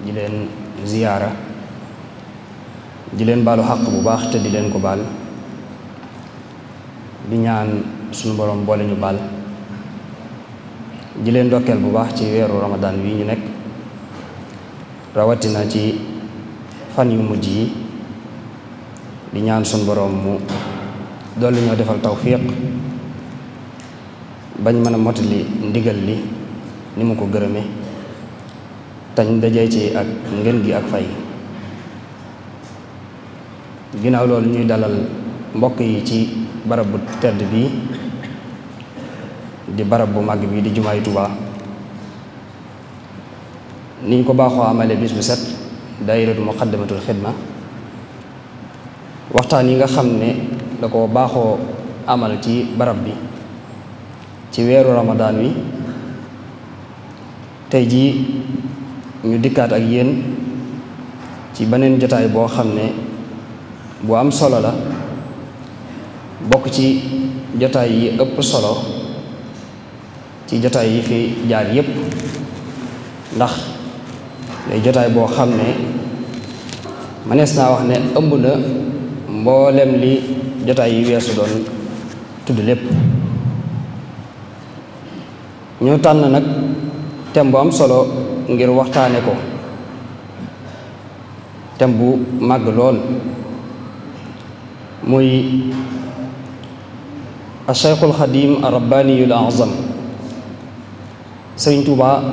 di leen ziyaara di leen baalu xaq bu baax te di leen ko baal di ñaan suñu borom boole ñu baal di leen ndokkeel bu baax ci weeru Ramadan wi ñu nekk rawatina ci fan yu mujj yi di ñaan suñu borom mu dolli ñoo defal tawfiq bañ mën a mottali ndigal li ni mu ko gërëme tañ dajee ci ak ngën gi ak fay. ginnaaw loolu ñuy dalal mbokk yi ci barab bu tedd bii di barab bu màgg bi di jumaay Tuubaa niñ ko baaxoo amale bis bu set daayiratu muqaddamatul xidma waxtaan yi nga xam ne da ko baaxoo amal ci barab bi ci weeru Ramadan wi tey jii ñu dikkaat ak yéen ci beneen jotaay boo xam ne bu am solo la bokk ci jotaay yi ëpp solo ci jotaay yi fi jaar yépp ndax day jotaay boo xam ne mënees naa wax ne ëmb na mboolem li jotaay yi weesu doon tudd lépp. ñoo tànn nag thème bu am solo ngir waxtaane ko thème bu màgg lool muy Cheikhul Xadim ar-Rabbaniyul Azam Sëriñ Tuubaa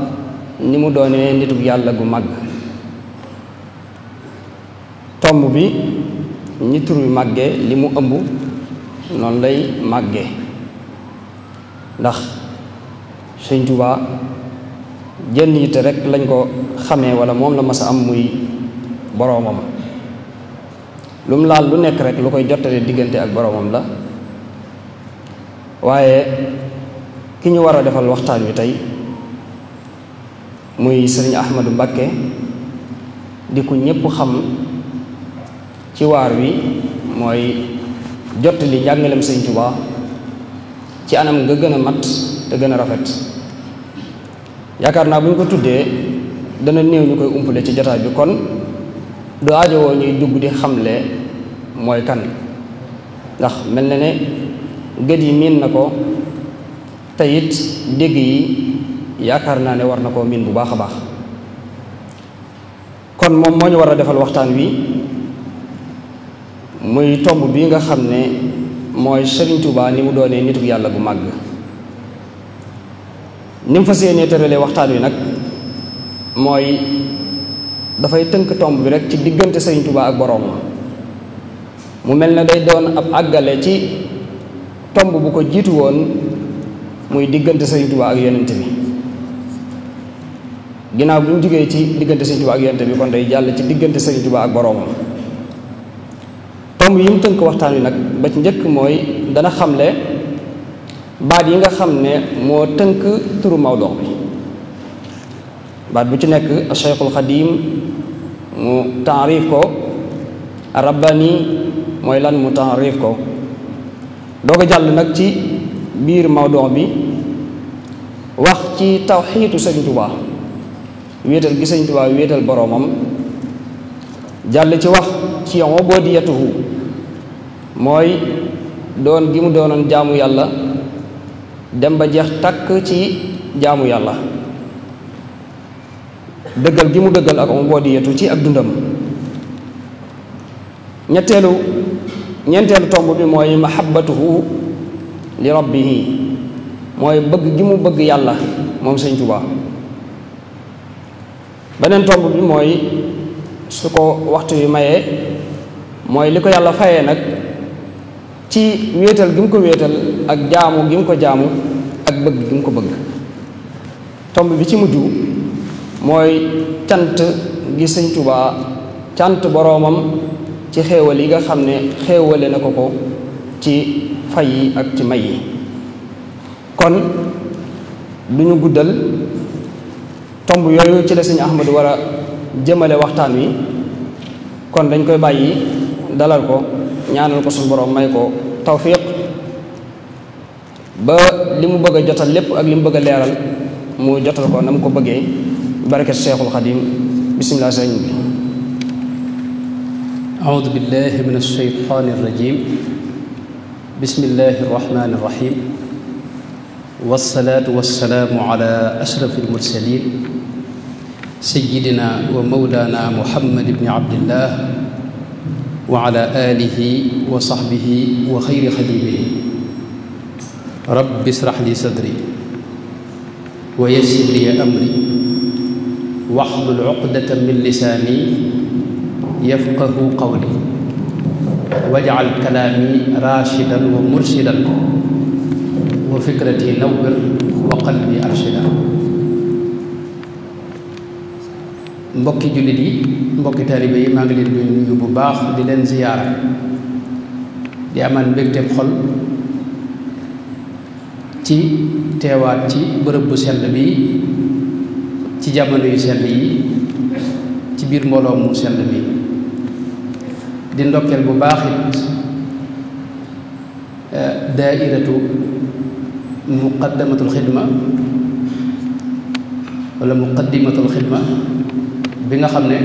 ni mu doonee nituk yàlla gu màgg. tomb bi ñi tur wi màggee li mu ëmb noonu lay màggee ndax Sëriñ Tuubaa jenn yitte rek lañ ko xamee wala moom la mas a am muy boroomam lu mu laal lu nekk rek lu koy jottale diggante ak boroomam la. waaye ki ñu war a defal waxtaan wi tey muy sëriñ Ahmadu Mbakke di ku ñépp xam ci waar wi mooy jottali njàngalem Sëriñ Tuubaa ci anam nga gën a mat te gën a rafet. yaakaar naa bu ñu ko tuddee dana néew ñu koy umpale ci jotaay bi kon du aajowoo ñuy dugg di xamle mooy kan ndax mel na ne gët yi miin na ko te it dégg yi yaakaar naa ne war na koo miin bu baax a baax. kon moom moo ñu war a defal waxtaan wi muy tomb bi nga xam ne mooy Sëriñ Tuubaa ni mu doonee nitu yàlla bu màgg. ni mu fas yéenee tëralee waxtaan wi nag mooy dafay tënk tomb bi rek ci diggante Sëriñ Tuubaa ak boroomam mu mel ne day doon ab àggale ci tomb bu ko jiitu woon muy diggante Sëriñ Tuubaa ak yonent bi. ginnaaw bi mu jógee ci diggante Sëriñ Tuubaa ak yonent bi kon day jàll ci diggante Sëriñ Tuubaa ak boroomam. tomb yi mu tënk waxtaan wi nag ba ci njëkk mooy dana xamle baat yi nga xam ne moo tënk turu mawduu bi. baat bu ci nekk Cheikhul Xadim mu taarif ko, Rabbani mooy lan mu taarif ko. doo ko jàll nag ci biir mawduu bi wax ci tawxiitu Sëriñ Tuubaa wéetal gi Sëriñ Tuubaa wéetal boroomam. jàll ci wax ci ubuudiyatuhu mooy doon gi mu doonoon jaamu yàlla dem ba jeex takk ci jaamu yàlla. dëggal gi mu dëggal ak ubuudiyatu ci ak dundam. ñeenteelu tomb bi mooy mahabbatuhu li rabbihi mooy bëgg gi mu bëgg yàlla moom Sëriñ Tuubaa. beneen tomb bi mooy su ko waxtu wi mayee mooy li ko yàlla fayee nag ci wéetal gi mu ko wéetal ak jaamu gi mu ko jaamu ak bëgg gi mu ko bëgg. tomb bi ci mujj mooy cant gi Sëriñ Tuubaa cant boroomam ci xéewal yi nga xam ne xéewale na ko ci fay yi ak ci may yi. kon du ñu guddal tomb yooyu ci la Sëriñ Ahmadu war a jëmale waxtaan wi kon dañ koy bàyyi dalal ko ñaanal ko suñu borom may ko tawfiq ba li mu bëgg a jotal lépp ak li mu bëgg a leeral mu jotal ko na mu ko bëggee barakat Cheikhul Xadim bisimilah sëñ bi. أعوذ بالله من الشيطان الرجيم بسم الله الرحمن الرحيم والصلاة والسلام على أشرف المرسلين سيدنا ومولانا محمد بن عبد الله وعلى آله وصحبه وخير خديمه رب اشرح لي صدري ويسر لي أمري واحلل عقدة من لساني يفقه قولي واجعل كلامي راشدا ومرشدا وفكرتي نور وقلبي أرشدا mbokki jullit yi mbokki taalibe yi maa ngi leen di nuyu bu baax di leen ziyaara di amal mbégteem xol ci teewaat ci bërëb bu sell bi ci jamono yu sell yi ci biir mbooloo mu sell bi di ndokkeel bu baax it daairatu muqaddamatul xidma wala muqaddimatul xidma bi nga xam ne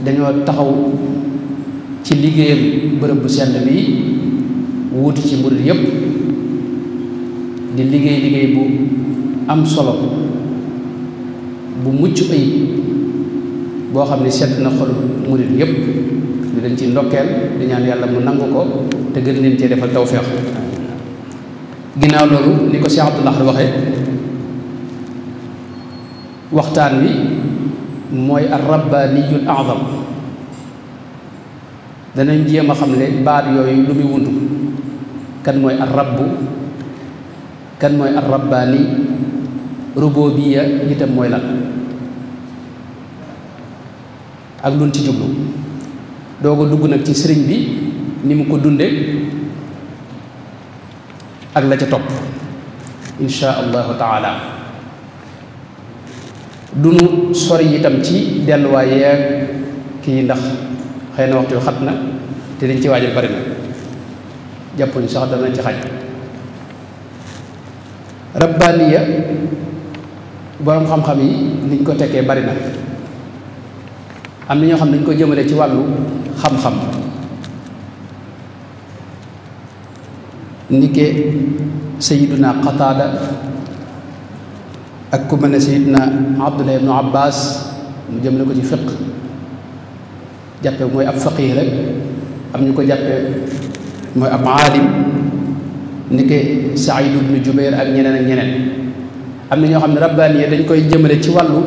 dañoo taxaw ci liggéeyal bërëb bu sell bi wuutu ci murid yépp di liggéey bu am solo bu mucc ayib boo xam ne sedd na xol murid yépp di leen ci ndokkeel di ñaan yàlla mu nangu ko te gën leen cee defal tawfeex ginnaaw loolu ni ko Cheikh Abdou Lahad waxe waxtaan wi mooy ar-rabbaaniyul a'zam danañ jéem a xam ne baat yooyu lu muy wundu kan mooy ar-rabbu kan mooy ar-rabbaani rububiyya itam mooy lan ak luñ ci jublu doo ko dugg nag ci sëriñ bi ni mu ko dunde ak la ca topp insha allahu taala dunu sori itam ci delluwaay yeeg kii ndax xëy na waxtu xat na te liñ ci waajal bari na jàppuñ sax dana ci xaj rabbaaniya boroom xam-xam yi liñ ko tekkee bari na am na ñoo xam ne dañ ko jëmale ci wàllu xam-xam nike sayiduna Qataada ak ku mel ne sayiduna Abdullah ibnu Abbas mu jëmale ko ci fiq jàppe mooy ab faqih rek am ñu ko jàppe mooy ab aalim nike Saïd ibnu Jubayr ak ñeneen ak ñeneen am na ñoo xam ne rabbaaniya dañ koy jëmale ci wàllu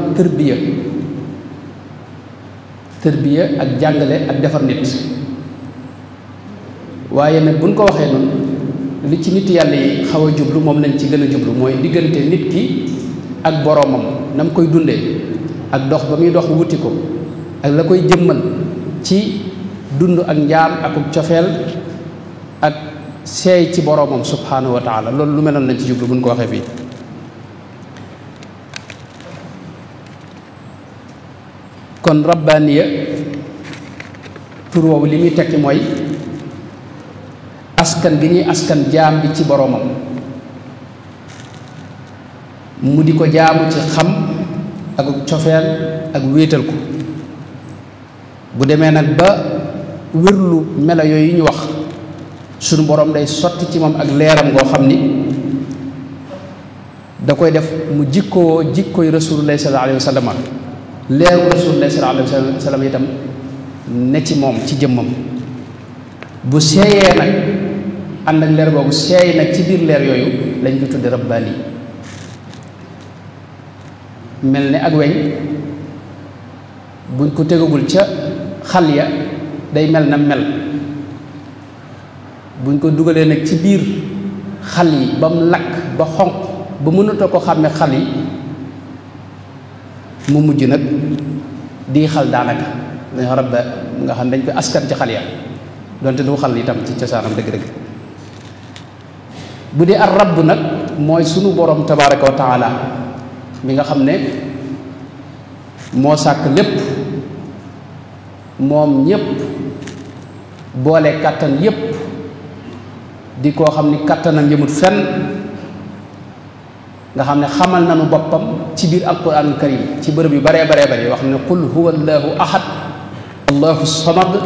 tërbiya ak jàngale ak defar nit waaye nag buñ ko waxee noonu li ci nit yàlla yi xaw a jublu moom lañ ci gën a jublu mooy diggante nit ki ak boroomam na mu koy dundee ak dox ba muy dox wuti ko ak la koy jëmmal ci dund ak njaam ak cofeel ak seey ci boroomam subhanahu wa taala loolu lu meloon lañ ci jublu buñ ko waxee fii kon rabbaaniya tur woowu li muy tekki mooy askan gi ñuy askan jaam bi ci boroomam mu di ko jaamu ci xam ak cofeel ak wéetal ko bu demee nag ba wérlu melo yooyu ñu wax sunu boroom day sotti ci moom ak leeram ngoo xam ni da koy def mu jikkooy rasulullahi sallallahu alayhi wa sallam leeru rasulullahi sallallahu alayhi wa sallam itam ne ci moom ci jëmmam bu seeyee nag ànd ak leer boobu seey nag ci biir leer yooyu lañ ko tudde rabbaani mel ne ak weñ buñ ko tegagul ca xal ya day mel na mel buñ ko dugalee nag ci biir xal yi ba mu lakk ba xonq ba mënatoo ko xàmme xal yi mu mujj nag di xal daanaka dañ rabba nga xam dañ koy askan ci xal ya donte du xal itam ci cosaanam dëgg-dëgg bu dee ar rabb nag mooy sunu borom tabaraka wa taala mi nga xam ne moo sàkk lépp moom ñépp boole kàttan yépp di koo xam ni kàttanam yëmut fenn nga xam ne xamal nañu boppam ci biir alquranul karim ci bërëb yu baree baree wax ne qul huwa allahu ahad allahu samad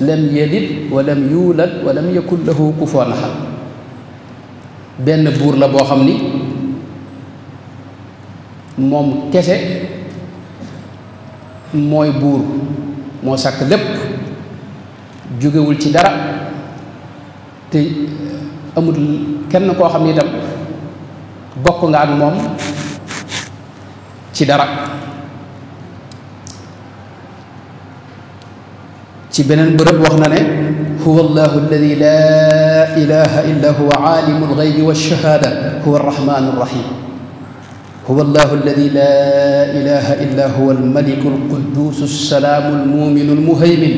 lam yalid wa lam yulad wa lam yakun lahu kufuwan ahad. benn buur la boo xam ni moom kese mooy buur moo sàkk lépp jógewul ci dara te amul kenn koo xam ni itam bokk nga ak moom ci dara. ci beneen bërëb wax na ne huwa allahu alladi laa ilaha illa huwa aalimu alxaybi walshahada huwa arrahmanu arrahim. huwa allahu alladi laa ilaha illa huwa almaliku alquddus alsalaamu almuminu almuhaymin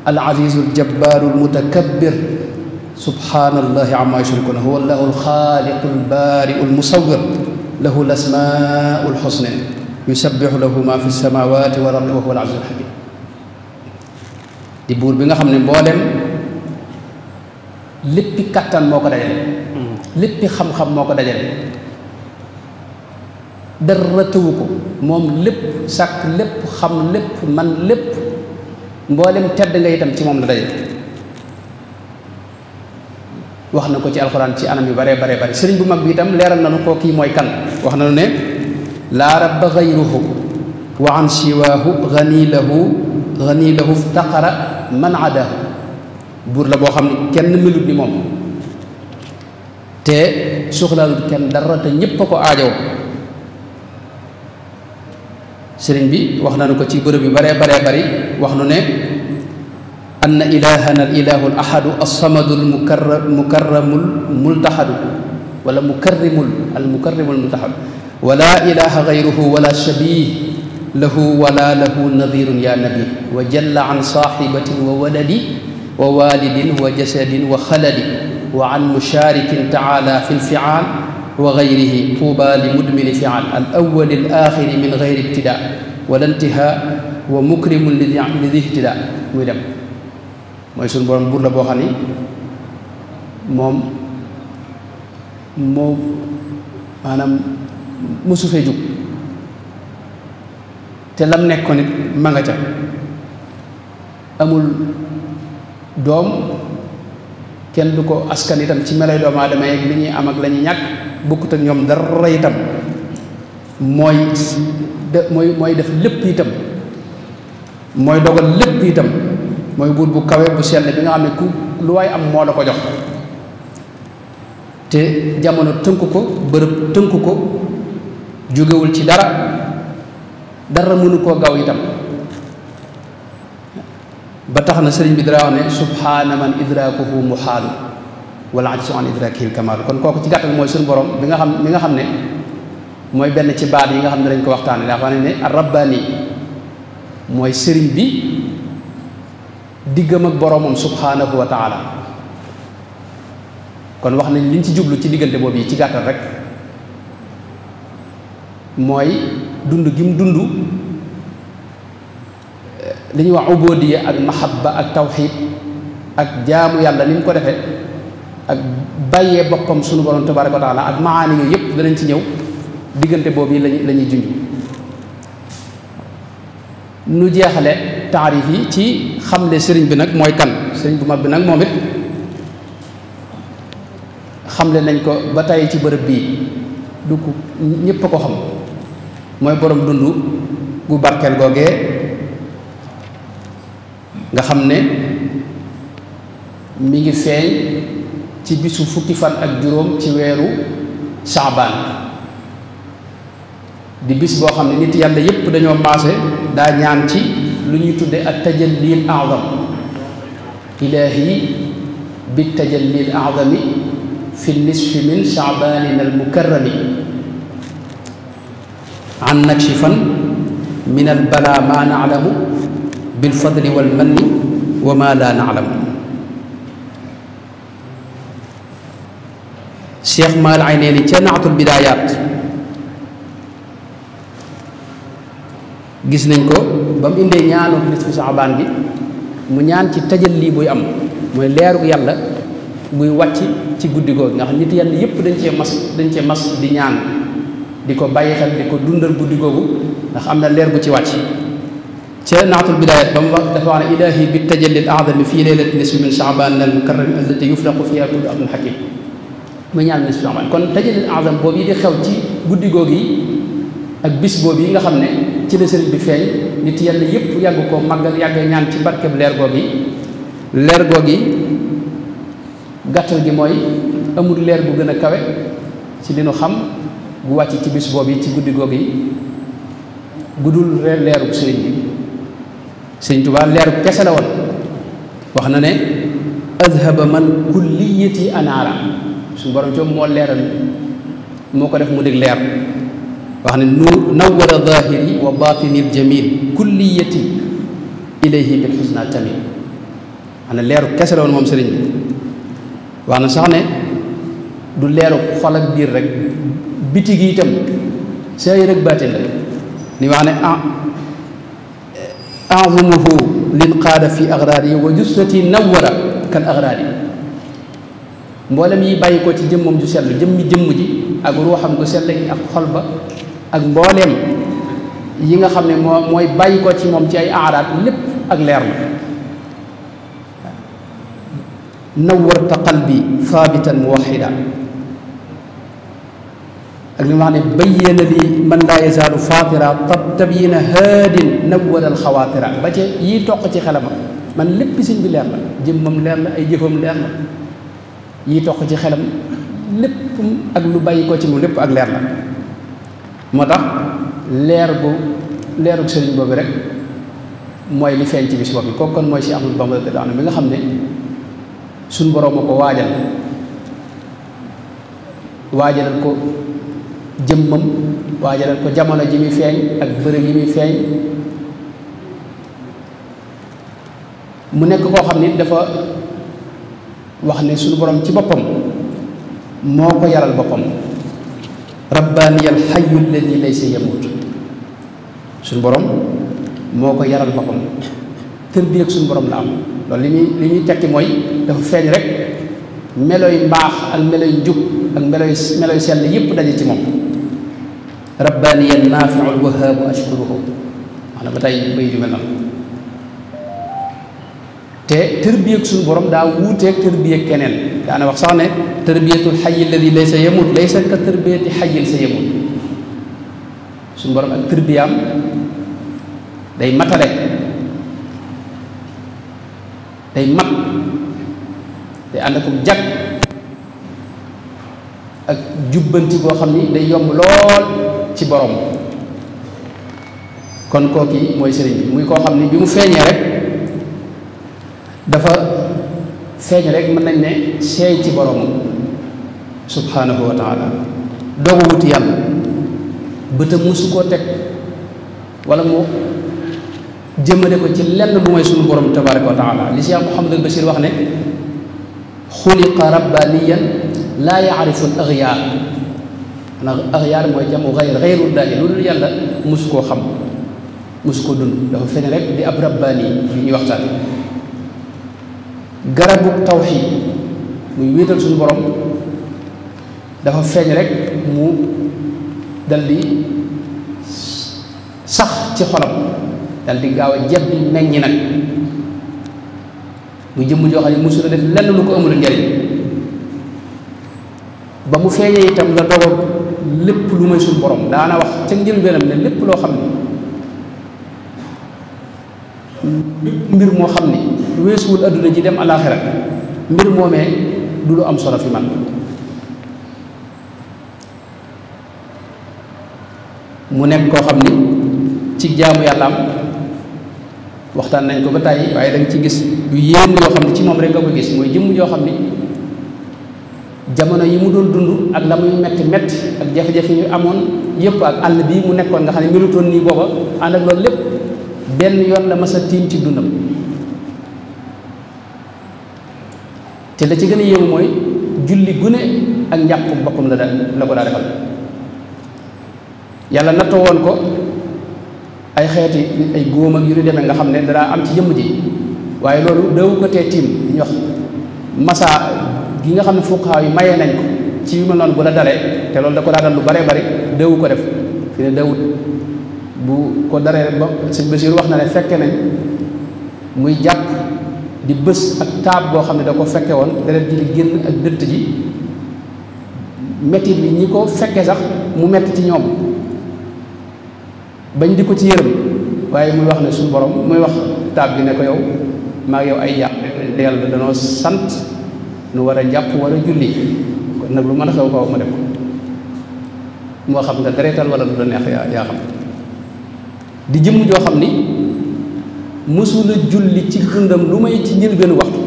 alazizu aljabbaru almutakabbir subhanallahi amma yushrikun. huwa allahu alxaaliqu albaariu almusawwir lahu alasmaau alxusna yusabbihu lahu ma fi samawati wal ardi wa huwa alazizu alhakim. di buur bi nga xam ne mboolem léppi kattan moo ko dajale léppi xam-xam moo ko dajale dara tëwu ko moom lépp sàkk lépp xam lépp man lépp mboolem tedd nga itam ci moom la dajale. wax na ko ci alxuraan ci anam yu bare sëriñ bu mag bi itam leeral nañu ko kii mooy kan. wax nañu ne laa rabba gayruhu wa an siwaahu gani lahu ftaqara man adahu. buur la boo xam ne kenn melut ni moom te soxlaalut kenn dara te ñépp a ko aajoo. sëriñ bi wax nañu ko ci bërëb yu baree bari wax nu ne anna ilahana al ilahu al ahadu alsamadu al mukarramul multahadu wala mukarrimul multahadu wala ilaha gayruhu wala shabih lahu wala lahu nadirun ya nabi wa jalla an sahibatin wa waladi wa walidin wa jasadin wa xaladi wa an musharikin taala fi lfial wa gayrihi tuuba li mudmini fial al awali al axiri min gayri ibtida wala intiha wa mukrimun li di ihtida. muy dem mooy suñu borom buur la boo xam ni moom maanaam mosu fee jug te lam nekkoon nit ma nga ca amul doom kenn du ko askan itam ci melay doomu aadama yeeg li ñuy am ak la ñuy ñàkk bokkut ak ñoom dara itam mooy def lépp itam mooy dogal lépp itam mooy buur bu kawe bu sell bi nga xam ne ku lu waay am moo la ko jox te jamono tënk ko bërëb tënk ko jógewul ci dara mënu koo gaw itam. ba tax na sëriñ bi dara wax ne subhaana man idrakuhu muxaalu wala ajsu an idrakihi kamaalu. kon kooku ci gàttal mooy suñu borom bi nga xam ne mooy benn ci baat yi nga xam ne dañ ko waxtaane daa wax ne ar-rabbaani mooy sëriñ bi diggam ak boromam subhaanahu wa taala. kon wax nañ liñ ci jublu ci diggante boobu yi ci gàttal rek mooy dund gi mu dund li ñuy wax ubudiya ak mahabba ak tawxid ak jaamu yàlla ni mu ko defee ak bàyyee boppam sunu borom tabaraka wa taala ak maani yooyu yëpp danañ ci ñëw diggante boobu yi la ñuy junj. nu jeexale taarif yi ci xamle sëriñ bi nag mooy kan. sëriñ bu mag bi nag moom it xamle nañ ko ba tey ci bërëb bii du ko ñépp a ko xam mooy borom dund gu barkeel googee nga xam ne mi ngi feeñ ci bisu fukki fan ak juróom ci weeru saabaan di bis boo xam ne nit yàlla yépp dañoo maase daa ñaan ci lu ñuy tudde ak tajallil a'zam ilaahi bi tajallil a'zami fi nisfi min sha'banina al mukarrami an nakshifan min al bala ma na'lamu bil fadli wal manni wa ma la na'lamu. Cheikh Maal Aynayni ca Naatul Bidaayaat gis nañ ko ba mu indee ñaanu nisfu Saabaan bi mu ñaan ci tajalli buy am mooy leerug yàlla muy wàcc ci guddi googu nga xam nit yàlla yépp dañ cee mas di ñaan di ko bàyyi xel di ko dundal guddi googu ndax am na leer bu ci wàcc ca naatul bidaayat ba mu wax dafa wax ne ilaahi bi tajalli al a'zami fii leylati nisfi min sha'ban al mukarram allati yuflaqu fiha kullu amrin hakim muy ñaan nisfi sha'ban kon tajalli al a'zam boobu yi di xew ci guddi googu yi ak bis boobu yi nga xam ne ci la sëriñ bi feeñ nit yàlla yépp yàgg ko màggal yàgg ñaan ci barkeb leer googu yi gàttal gi mooy amul leer bu gën a kawe ci li nu xam bu wàcc ci bis boobu yi ci guddi googu yi guddul leeru sëriñ bi sëriñ Tuubaa leeru kese la woon wax na ne adhaba man kulliyati anaara suñu borom coom moo leeral moo ko def mu dig leer wax ne nu nawwara zahiri wa batini jamil kulliyati ilayhi bil husna tamil wax ne leeru kese la woon moom sëriñ bi wax na sax ne du leeru xol ak biir rek biti gi itam saa rek baatin la ni wax ne a'zumuhu lin qaada fi aghraari wa jussati nawwara kal aghraari mboolem yi bàyyi ko ci jëmmam ju sell jëmm ji ak ruuxam gu sell gi ak xol ba ak mbooleem yi nga xam ne mooy bàyyi ko ci moom ci ay aaraat lépp ak leer la nawwarta qalbi thaabitan muwahhida ak li ma wax ne bayyana li man laa yazaalu faatira tabyina haadin nawwara alxawaatira ba ci yii toq ci xelam man lépp sëñ bi leer la jëmmam leer la ay jëfam leer la yii toq ci xelam lépp ak lu bàyyi ko ci moom lépp ak leer la moo tax leerug sëriñ boobu rek mooy li feeñ ci bis boobu kooku kon mooy si Ahmadu Bamba radiyallaahu anhu bi nga xam ne suñ boroom a ko waajalal ko jëmmam waajalal ko jamono ji muy feeñ ak bërëb yi muy feeñ mu nekk koo xam ni dafa wax ne suñu borom ci boppam moo ko yaral boppam rabbaaniyal hayyu alladi laysa yamut suñu borom moo ko yaral boppam tër bi ak suñu borom la am loolu li ñuy tekki mooy dafa feeñ rek meloy mbaax ak meloy njub ak meloy sell yépp daje ci moom rabbaaniyan naafiul wahaabu ashkuruhu wax na ba tey bay ju mel noonu te tërbiyeeg suñu borom daa wuuteeg tërbiyeeg keneen daana wax sax ne tërbiyatul xayyi alladi laysa yamut laysa ka tërbiyati xayyin sa yamut suñu borom ak tërbiyaam day matale day mat day ànd ak jag ak jubbanti boo xam ni day yomb lool ci borom kon kooki mooy sëriñ bi muy koo xam ni bi mu feeñee rek dafa feeñ rek mën nañ ne seey ci borom subhanahu wa taala doogu wuti yàlla bëtam musu koo teg wala mu jëmale ko ci lenn lu mooy sunu borom tabaraka wa taala li Cheikh Mouhamadul Bachir wax ne xuliqa rabbaniyan laa yaarifu al axyaar xanaa axyaar mooy jamu xayrullaahi loolu yàlla musu koo xam musu koo dund dafa feeñ rek di ab rabbaani yi ñuy waxtaan garabu tawxiid muy wéetal suñu borom dafa feeñ rek mu dal di sax ci xolam dal di gaaw a jeb bi meññi nag muy jëmm joo xam ne musu la def lenn lu ko amul njariñ ba mu feeñee itam la dogal lépp lu may suñu borom daana wax ca njëlbeenam ne lépp loo xam ne mbir moo xam ni weesuwul adduna ji dem alaaxira mbir moomee du lu am solo fi man mu nekk koo xam ni ci jaamu yàllaam waxtaan nañ ko ba tàyyi waaye danga ci gis yu yéen yoo xam ne ci moom rek nga ko gis mooy jëmm joo xam ni jamono yi mu doon dund ak la muy metti metti ak jafe-jafe yu amoon yëpp ak àll bii mu nekkoon nga xam ne melutoon nii booba ànd ak loolu lépp benn yoon la mas a tiim ci dundam te la ci gën a yéemu mooy julli gune ak njàpp boppam la ko daa defal yàlla nattoo woon ko ay xeeti ay góom ak yu ñu demee nga xam ne danaa am ci jëmm ji waaye loolu daw ko tee tiim li ñuy wax masa gi nga xam ne fuqahaa yi mayee nañ ko ci yu mel noonu bu la dalee te loolu da ko daa dal lu bare bari déewu ko def fi ne dawut bu ko daree ba sëñ Basiir wax na ne fekke nañ muy jàpp di bës ak taab boo xam ne da ko fekke woon deret ji di génn ak dëtt ji metti bi ñi ko fekke sax mu metti ci ñoom bañ di ko ci yërëm waaye muy wax ne suñu borom muy wax taab bi ne ko yow maa ngi yow ay yàq rek yàlla danoo sant nu war a jàpp war a julli kon nag lu mën a xew kaw ma def ko moo xam nga deretal wala lu la neex yaa xam di jëmm joo xam ni mësula julli ci dundam lu may ci njëlbéenu waxtu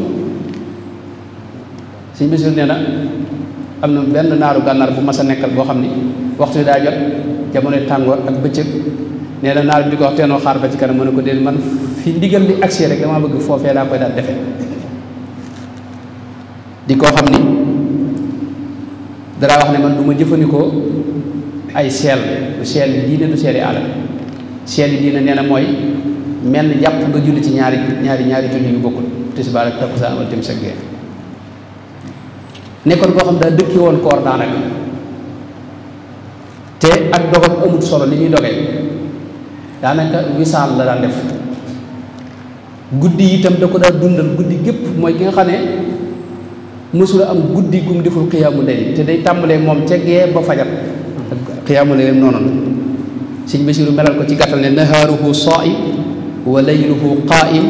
Sëñ Basiru nee na am na benn naaru gànnaar bu mas a nekkal boo xam ni waxtu yi daa jot jamonoy tàngoor ak bëccëg nee na naar bi di ko wax teenoo xaar ba ci kanam mu ne ko déet man fi ndigal li agsi rek damaa bëgg foofee laa koy daal defe di koo xam ni dara wax ne man du ma jëfandikoo ay seel du seel yi diine du seel yi alal seel yi diine nee na mooy mel ni jàpp nga julli ci ñaari julli yu bokkul tisbaar ak takkusaan wala timis ak gee nekkoon koo xam daa dëkki woon koor daanaka te ak dogam amut solo li ñuy dogee daanaka wisaal la daan def guddi itam da ko daa dundal guddi gépp mooy ki nga xam ne mësula am guddi gum deful xiyaamu layl te day tàmbalee moom ca gee ba fajar xiyaamu layl noonu Sëñ Basiru melal ko ci gàttal ne nahaaruhu saa'im wa layluhu qaa'im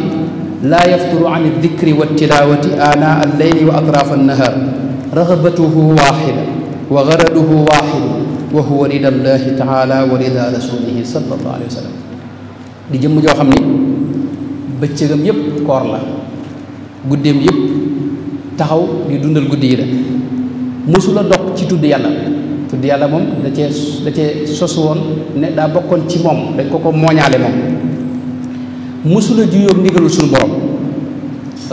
laa yafturu an aldikri wa tilawati aanaa alleyli wa atraaf annahaar raxabatuhu waaxida wa garaduhu waaxidu wa huwa rida allahi taala wa rida rasulihi sallallahu alayhi wa sallam di jëmm joo xam ni bëccëgam yépp koor la guddeem yépp taxaw di dundal guddi yi la mësula dog ci tudd yàlla moom da cee sosu woon ne daa bokkoon ci moom dañ ko mooñaale moom mësula juyóog ndigalul suñu borom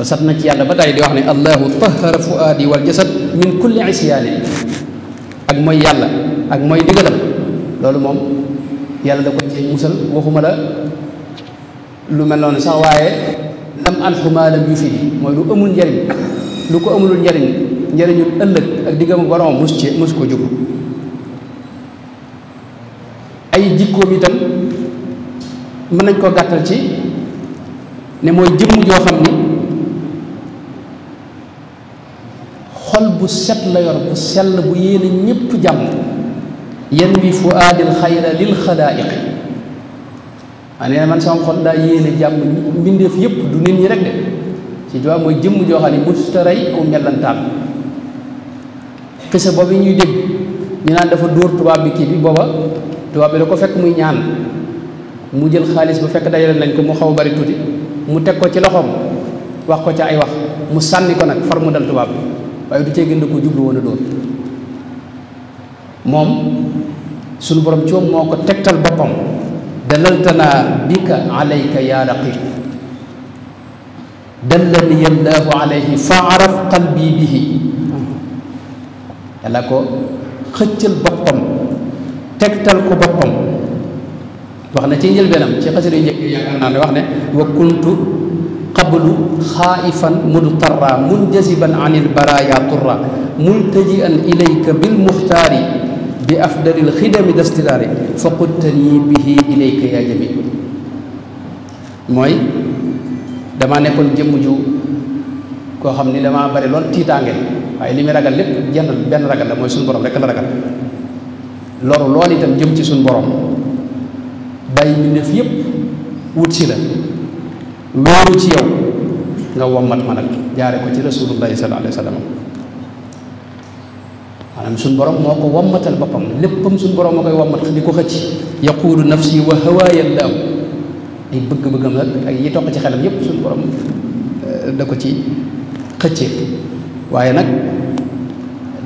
sat na ci yàlla ba tey di wax ne allahu tahara fuaadi wal jasad min kulli isyaani ak mooy yàlla ak mooy ndigalam loolu moom yàlla da ko ci musal waxuma la lu mel noonu sax waaye lam anxumaa lam yu fi mooy lu amul njariñ lu ko amulul njariñul ëllëg ak diggam ak borom mus ko jóg ay jikkoom itam mën nañ koo gàttal ci ne mooy jëmm joo xam ni xol bu set la yor bu sell bu yéene ñépp jàmm yen wi fuaadil xayra lil xalaayiqi nee na man sama xol daa yéene jàmm mbindeef yépp du nit ñi rek de ci jowa mooy jëmm joo xam ne musta rey aw mellantaan xisa boobu ñuy dégg ñu naan dafa dóor tubaab bi kii bi booba tubaab bi da ko fekk muy ñaan mu jël xaalis ba fekk dajale nañ ko mu xaw bari tuuti mu teg ko ci loxoom wax ko ca ay wax mu sànni ko nag far mu dal tubaab bi waaye du cee gën ko jublu woon a dóor moom suñu borom ci moom moo ko tegtal boppam dalaltanaa bika alayka yaa raqib dallani yallaahu alayhi fa araf qalbi bihi yàlla ko xëccal boppam tegtal ko boppam wax na ci njëlbeenam ci xasida yu njëkk yaakaar naa ne wax ne wa kuntu qablu xaaifan mudtarra munjaziban an il baraya turra multajian ilayka bil muxtaari bi afdalil xidami dastiraari fa qultani bihi ilayka yaa jamil mooy damaa nekkoon jëmm ju koo xam ni damaa bari lool tiitaange waaye li muy ragal lépp benn ragal la mooy suñu borom rek la ragal loru lool itam jëm ci suñu borom bàyyi mbindéef yépp wut si la wéeru ci yow nga wommat ma nag jaare ko ci rasulullahi sallallahu alayhi wa sallam maanaam suñu borom moo ko wommatal boppam léppam suñu borom moo koy wommat di ko xëcc yaquulu nafsi wa hawaayallaahu ay bëgg-bëggam nag ak yi toq ci xelam yépp suñu borom da ko ci xëccee waaye nag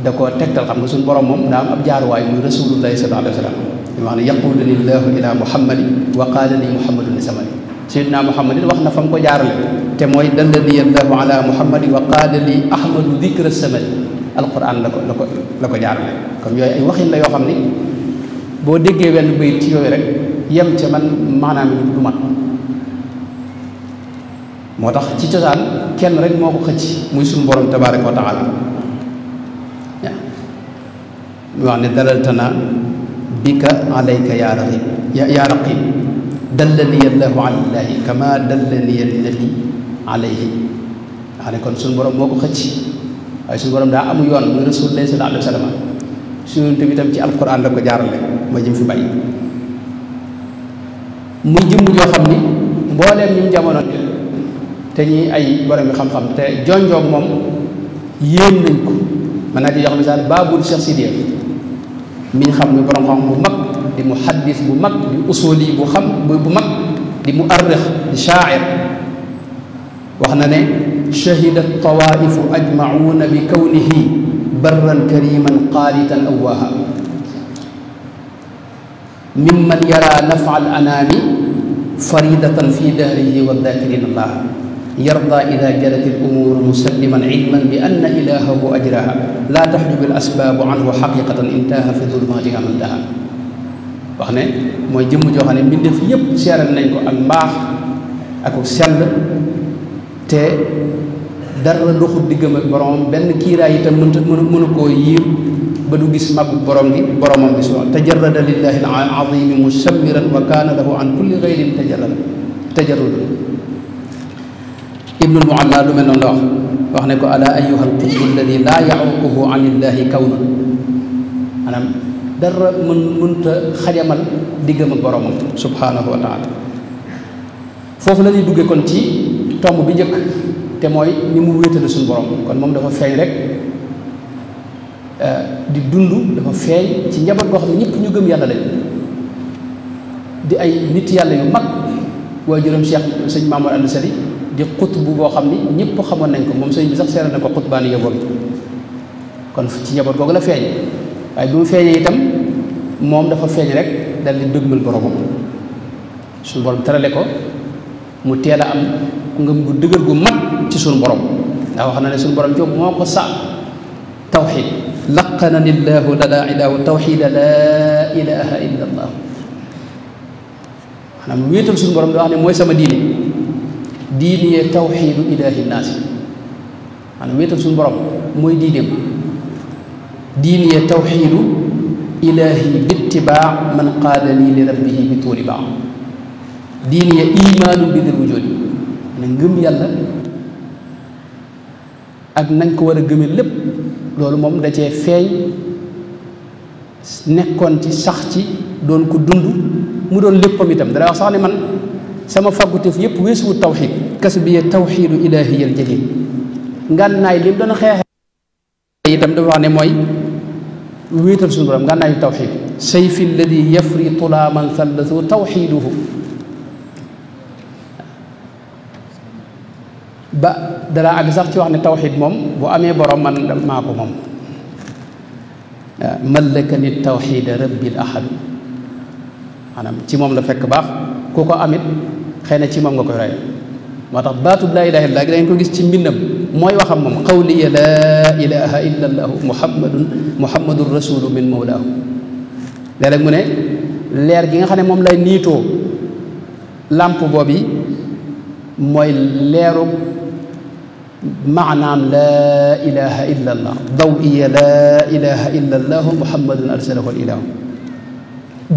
da ko tegtal xam nga suñu borom moom daa am ab jaaruwaay muy rasulullahi sallallahu alayhi wa sallam ñu wax ne yaquluni llahu ila muhammadi wa qaala li muhammadun samadi sayyidina muhammadin wax na fa mu ko jaarale te mooy dallani allahu ala muhammadi wa qaala li ahmadu dikra samadi alquran la ko jaarale comme yooyu ay waxin la yoo xam ni boo déggee wenn bayit ci yooyu rek yem ca man maanaam du mat moo tax ci cosaan kenn rek moo ko xëcc muy suñu borom tabaraka wa taala mu wax ne dalaltana bika alayka ya raqib ya raqib dallani allahu ala llahi kama dallani alladi alayhi nga xam ne kon suñu borom moo ko xëcc waaye suñu borom daa amu yoon muy rasulullah sallallahu alayhi wa sallam suñu bi tam ci alquran la ko jaarale mooy jëm fi bàyyi muy jëmm joo xam ni mbooleem ñu jamono te ñi ay borom yi xam-xam te jonjoog moom yéen nañ ko mën naa ci jox misaal Baabul Cheikh Sidiya mi ñu xam muy borom xam bu mag di muhaddis bu mag di usuli bu xam bu mag di muarrix di shaa'ir wax na ne shahida tawaifu ajmacuuna bi kawnihi barran kariman qaalitan awwaaha mimman yara nafa al anaami faridatan fi dahrihi wa daakirina allaha yarda ida jarat al umuur musalliman ilman bi anna ilahahu ajraha laa taxjubu al asbaabu anhu xaqiqatan intaha fi dulmaatiha man daha wax ne mooy jëmm joo xam ne mbindeef yépp seeral nañ ko ak mbaax ak sell te dara doxul diggam ak boromam benn kiiraay itam mënu koo yiir ba du gis màggu borom gi boromam gis wa tajarrada lillahi al azimi musammiran wa kaana lahu an kulli gayrin tajarrudun ibnul mualla lu mel noonu la wax ne ko ala ayuha alqutbu alladi laa yaququhu an illahi kawna maanaam dara mënta xajamal diggam ak boromam subhanahu wa taala foofu la ñuy dugge kon ci tomb bi njëkk te mooy ni mu wéetale suñu borom kon moom dafa feeñ rek di dund dafa feeñ ci njaboot goo xam ne ñëpp ñu gëm yàlla lañ di ay nit yàlla yu mag waajuram Cheikh sëñ Mamour Anta Sali di xutbu boo xam ni ñëpp xamoon nañ ko moom sëñ bi sax seeral na ko xutbaani yóbboon kon ci njaboot googu la feeñ waaye bi mu feeñee itam moom dafa feeñ rek dal di dëgmal boromam suñu borom terale ko mu teel a am ngëm gu dëgër gu mag ci suñu borom ndax wax na ne suñu borom ci moo ko sa tawxid laqanani llahu lada ilahu tawxida laa ilaha illa allah maanaam wéetal suñu borom da wax ne mooy sama diine diine tawxidu ilahi naasi maanaam wéetal suñu borom mooy diineem diine tawxidu ilahi bittibaa man qaada lii li rabbihi bi tuuli baa diine imaanu bi dil wujudi ne ngëm yàlla ak nañ ko war a gëme lépp loolu moom da cee feeñ nekkoon ci sax ci doon ko dund mu doon léppam itam dara wax sax ne man sama fàgguteef yépp weesuwut tawxid kas bi tawxidu ilahiyal jalil ngànnaay li mu doon xeexe itam dafa wax ne mooy wéetal suñu borom ngànnaayu tawxid sayfi alladi yafri tula man thallathu tawxiduhu ba dara àgg sax ci wax ne tawxid moom bu amee borom man maa ko moom mallakani tawxida rabbil ahad maanaam ci moom la fekk baax ku ko amit xëy na ci moom nga koy roye moo tax baatub laa ilaha illa da ngeen ko gis ci mbindam mooy waxam moom qawliya laa ilaha illa allahu muhammadun rasulu min mawlaahu léeg-léeg mu ne leer gi nga xam ne moom lay niitoo làmp boobu mooy leeru maanaam laa ilaha illa allah dawiya laa ilaha illa allahu muhammadun arsalahu al ilahu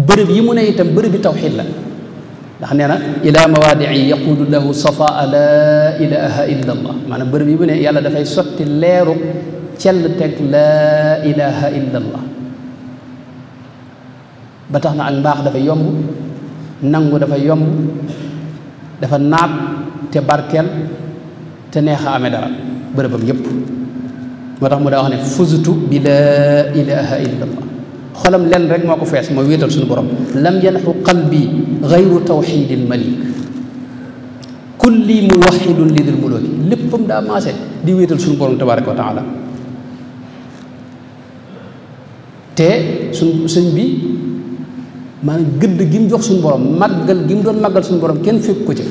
bërëb yi mu ne itam bërëb bi tawxid la ndax nee na ila mawaadii yaqulu lahu safaa laa ilaha illa allah maanaam bërëb yi mu ne yàlla dafay sotti leeru cell teg laa ilaha illa allah ba tax na ak mbaax dafa yomb nangu dafa yomb dafa naat te barkeel te neex a amee dara bërëbam yépp moo tax mu daa wax ne fuzutu bi laa ilaha illa allah xolam lenn rek moo ko fees mooy wéetal suñu borom lam yanxu qalbi gayru tawxidil malik kulli muwaxidun li dil mulooki léppam daa maase di wéetal suñu borom tabaraka wa taala te sëñ bi maanaam gëdd gi mu jox suñu borom màggal gi mu doon màggal suñu borom kenn fekk ko ci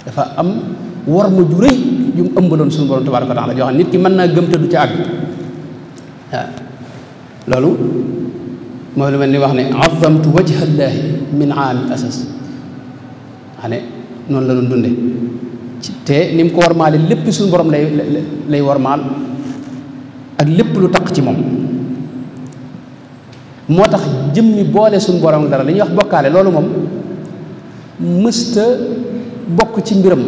dafa am war ma ju rëy yu mu ëmbaloon suñu borom tabaraka wa taala joo xam nit ki mën naa gëm te du ci àgg waaw loolu mooy lu mel ni wax ne azamtu wajhallaahi min aami asas xam ne noonu la doon dunde te ni mu ko warmaale lépp suñu borom lay warmaal ak lépp lu taq ci moom moo tax jëmmi boole suñu borom ak dara li ñuy wax bokkaale loolu moom mësta bokk ci mbiram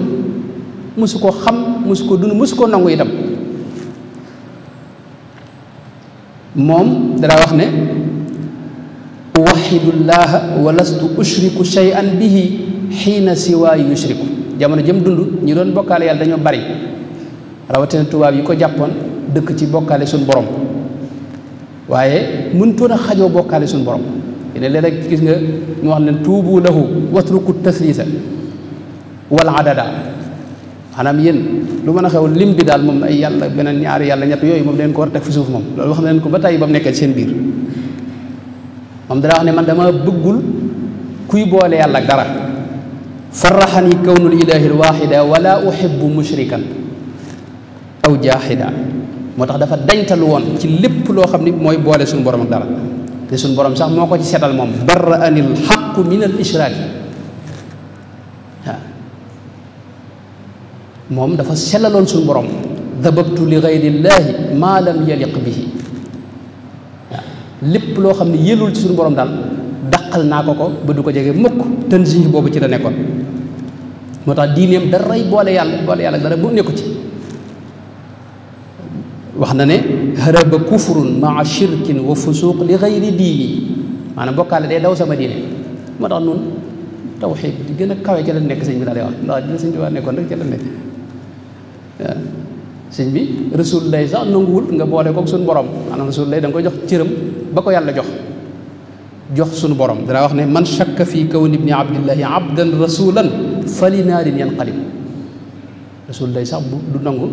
mësu ko xam mësu ko dund mësu ko nangu itam moom dara wax ne uwaxidullaha wa lastu ushriku shay'an bihi xiina siwaayu yushriku jamono jëm dund ñi doon bokkaale yàlla dañoo bari rawatina tubaab yi ko jàppoon dëkk ci bokkaale suñu borom waaye mënutoon a xajoo bokkaale suñu borom ne léeg-léeg gis nga mu wax ne tuubu lahu watruku taslisa wal adada maanaam yéen lu mën a xew lim bi daal moom ay yàlla beneen ñaari yàlla ñett yooyu moom leen ko war a teg fi suuf moom loolu wax na leen ko ba tey ba mu nekkee seen biir moom dana wax ne man dama bëggul kuy boole yàlla ak dara farraxani kawnul ilahi alwaxida wala uhibbu mushrikan aw jaaxida moo tax dafa dañtalu woon ci lépp loo xam ni mooy boole suñu borom ak dara te suñu borom sax moo ko ci setal moom barra anil xaqu min al ishraaki waaw moom dafa sellaloon suñu borom dababtu li gayrillaahi maa lam yaliq bihi waaw lépp loo xam ne yëlul ci suñu borom daal daqal naa ko ba du ko jege mukk tanzih boobu ci la nekkoon moo tax diineem daray boole yàlla dara bu nekku ci wax na ne haraba kufrun maa shirkin wa fusuq li gayri diini maanaam bokkaale day daw sama diine moo tax nun tawxiid di gën a kawe ci la nekk sëñ bi daal di wax ndax dina sëñ bi waa nekkoon rek ci la nekk waaw sëñ bi rasul lay sax nanguwul nga boole koog suñu borom maanaam rasul lay da nga koy jox cëram ba ko yàlla jox suñu borom dara wax ne man shakka fi kawni ibni abdillahi abdan rasulan fali naarin yanqalib rasul lay sax du nangu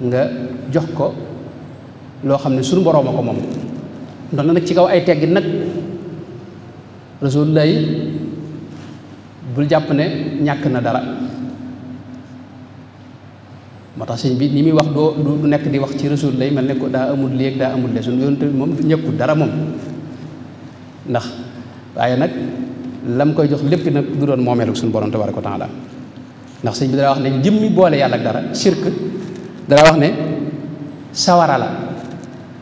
nga jox ko loo xam ne suñu borom a ko moom doon na nag ci kaw ay teggin nag rasul lay bul jàpp ne ñàkk na dara moo tax sëñ bi ni muy wax du nekk di wax ci rasul lay mel ne ko daa amul léegi daa amul le suñu yonent moom du ñëkkul dara moom ndax waaye nag lam koy jox lépp nag du doon moomeelu suñu borom tabaraka wa taala ndax sëñ bi dara wax ne jëmmi boole yàlla ak dara shirk dara wax ne sawara la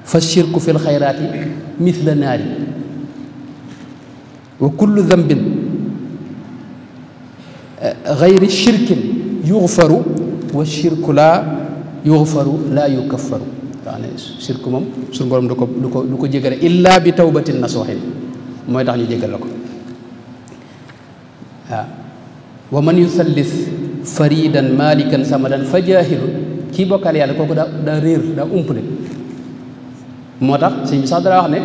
fa shirku fil xayraati mithla naari wa kullu dambin gayri shirkin yuxfaru wa shirku laa yuxfaru laa yukaffaru wax ne shirku moom suñu borom du ko jégale illa bi tawbatin nasuuxin mooy tax ñu jégal la ko waaw wa man yusallis faridan malikan samadan fa jaahilun kii bokkaale yàlla kooku daa réer daa umpale moo tax sëñ bi sax dara wax ne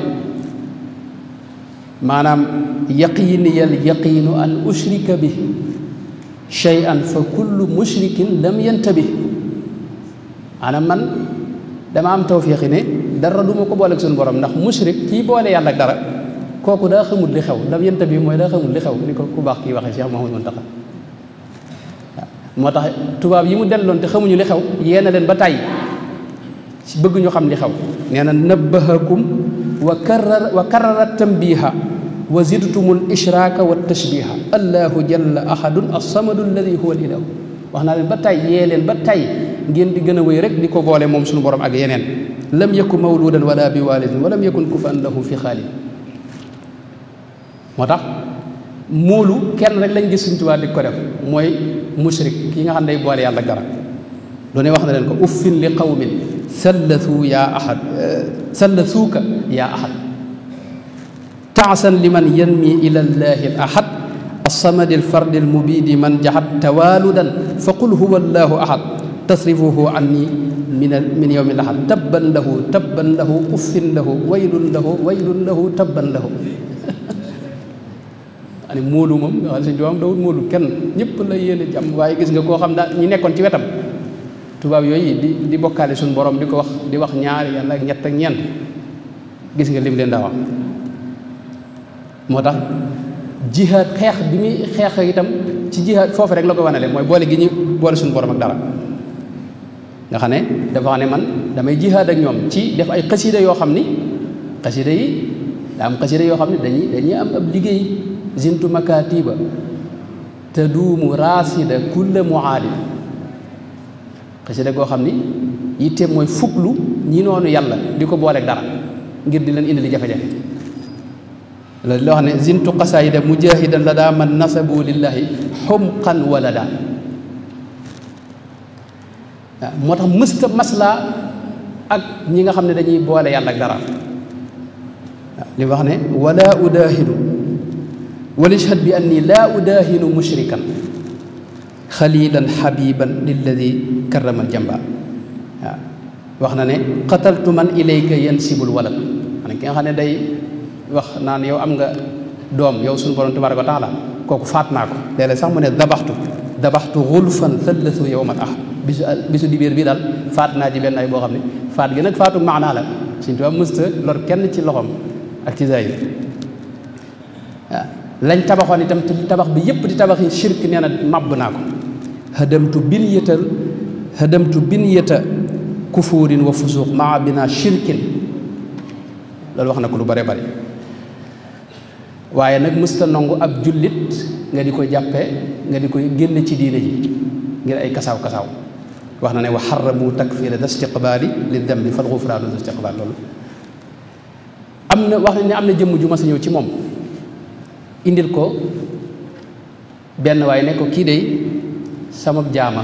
maanaam yaqiniyal yaqinu an ushrika bi shay'an fa kullu mushrikin lam yantabi maanaam man dama am tawfiixi ne dara du ma ko boole ak suñu borom ndax mushrik kii boole yàlla ak dara kooku daa xamul li xew lam yantabi mooy daa xamul li xew ni ko ku baax kii waxee Cheikh Mouhamadou Mountakha moo tax tubaab yi mu delloon te xamuñu li xew yee na leen ba tàyyi ci bëgg ñu xam li xew nee na nabbahakum wa karrara tambiha wa zidtumul ishraaka wa tashbiha allahu jalla ahadun as-samadu alladi huwa al ilahu wax naa leen ba tàyyi yee leen ba tàyyi ngeen di gën a wéy rek di ko boole moom suñu borom ak yeneen lam yakun mawludan wala bi walidin wa lam yakun kufan lahu fi xaalid moo tax móolu kenn rek lañ gis Sëñ Tuubaa di ko def mooy mushrik ki nga xam ne day boole yàlla dara lu ne wax na leen ko uffin li qawmin sallathuuka yaa ahad taasan liman yanmi ila llahi al ahad alsamadi alfardi almubidi man jaxat tawaludan fa qul huwa allahu ahad tasrifuhu anni min yawmi al ahad tabban lahu uffin lahu waylun lahu tabban lahu ani móolu moom nga xam ne sëñ bi dawul móolu kenn ñëpp la yéene jàmm waaye gis nga koo xam daal ñi nekkoon ci wetam tubaab yooyu di bokkaale suñu borom di ko wax ñaari yàlla ak ñett ak ñeent gis nga lim leen daa wax moo tax jihaad xeex bi muy xeex itam ci jihaad foofu rek la ko wanale mooy boole gi ñu boole suñu borom ak dara nga xam ne dafa xam ne man damay jihaad ak ñoom ci def ay xasida yoo xam ni xasida yi daa am xasida yoo xam ne dañuy am ab liggéey zintu makatiba te duumu raasida kulle muaali xasida goo xam ni yitteem mooy fuklu ñi noonu yàlla di ko booleeg dara ngir di leen indi li jafe-jafe loolu loo xam ne zintu qasaayida mujahidan la daa man nasabu lillahi xumqan wala daa waaw moo tax mësta maslaa ak ñi nga xam ne dañuy boole yàlla ak dara waaw li wax ne wala udaahinu walishhad bi anni laa udaahinu mushrikan xalilan xabiban lilladi karramal jamba waaw wax na ne qataltu man ilayka yansibul walad maanaam ki nga xam ne day wax naan yow am nga doom yow suñu borom tabaaraka wa taala kooku faat naa ko léeg-léeg sax mu ne dabaxtu xulfan thalathu yowmal ahad bisu dibéer bii daal faat naa ci benn ay boo xam ne faat gi nag faatu maanaa la Sëñ Tuubaa mësta lor kenn ci loxoom ak ci zahir waaw lañ tabaxoon itam tabax bi yépp di tabax yi shirk nee na màbb naa ko hadamtu binyata kufurin wa fusuq maa bina shirkin loolu wax na ko lu bare bare waaye nag mësta nangu ab jullit nga di ko jàppe nga di koy génn ci diine ji ngir ay kasaaw wax na ne wa xaramu takfira da istiqbaali li dambi fal gufraanu da istiqbaal loolu am na wax nañ ne am na jëmm ju ma sa ñëw ci moom indil ko benn waaye ne ko kii de sama jaama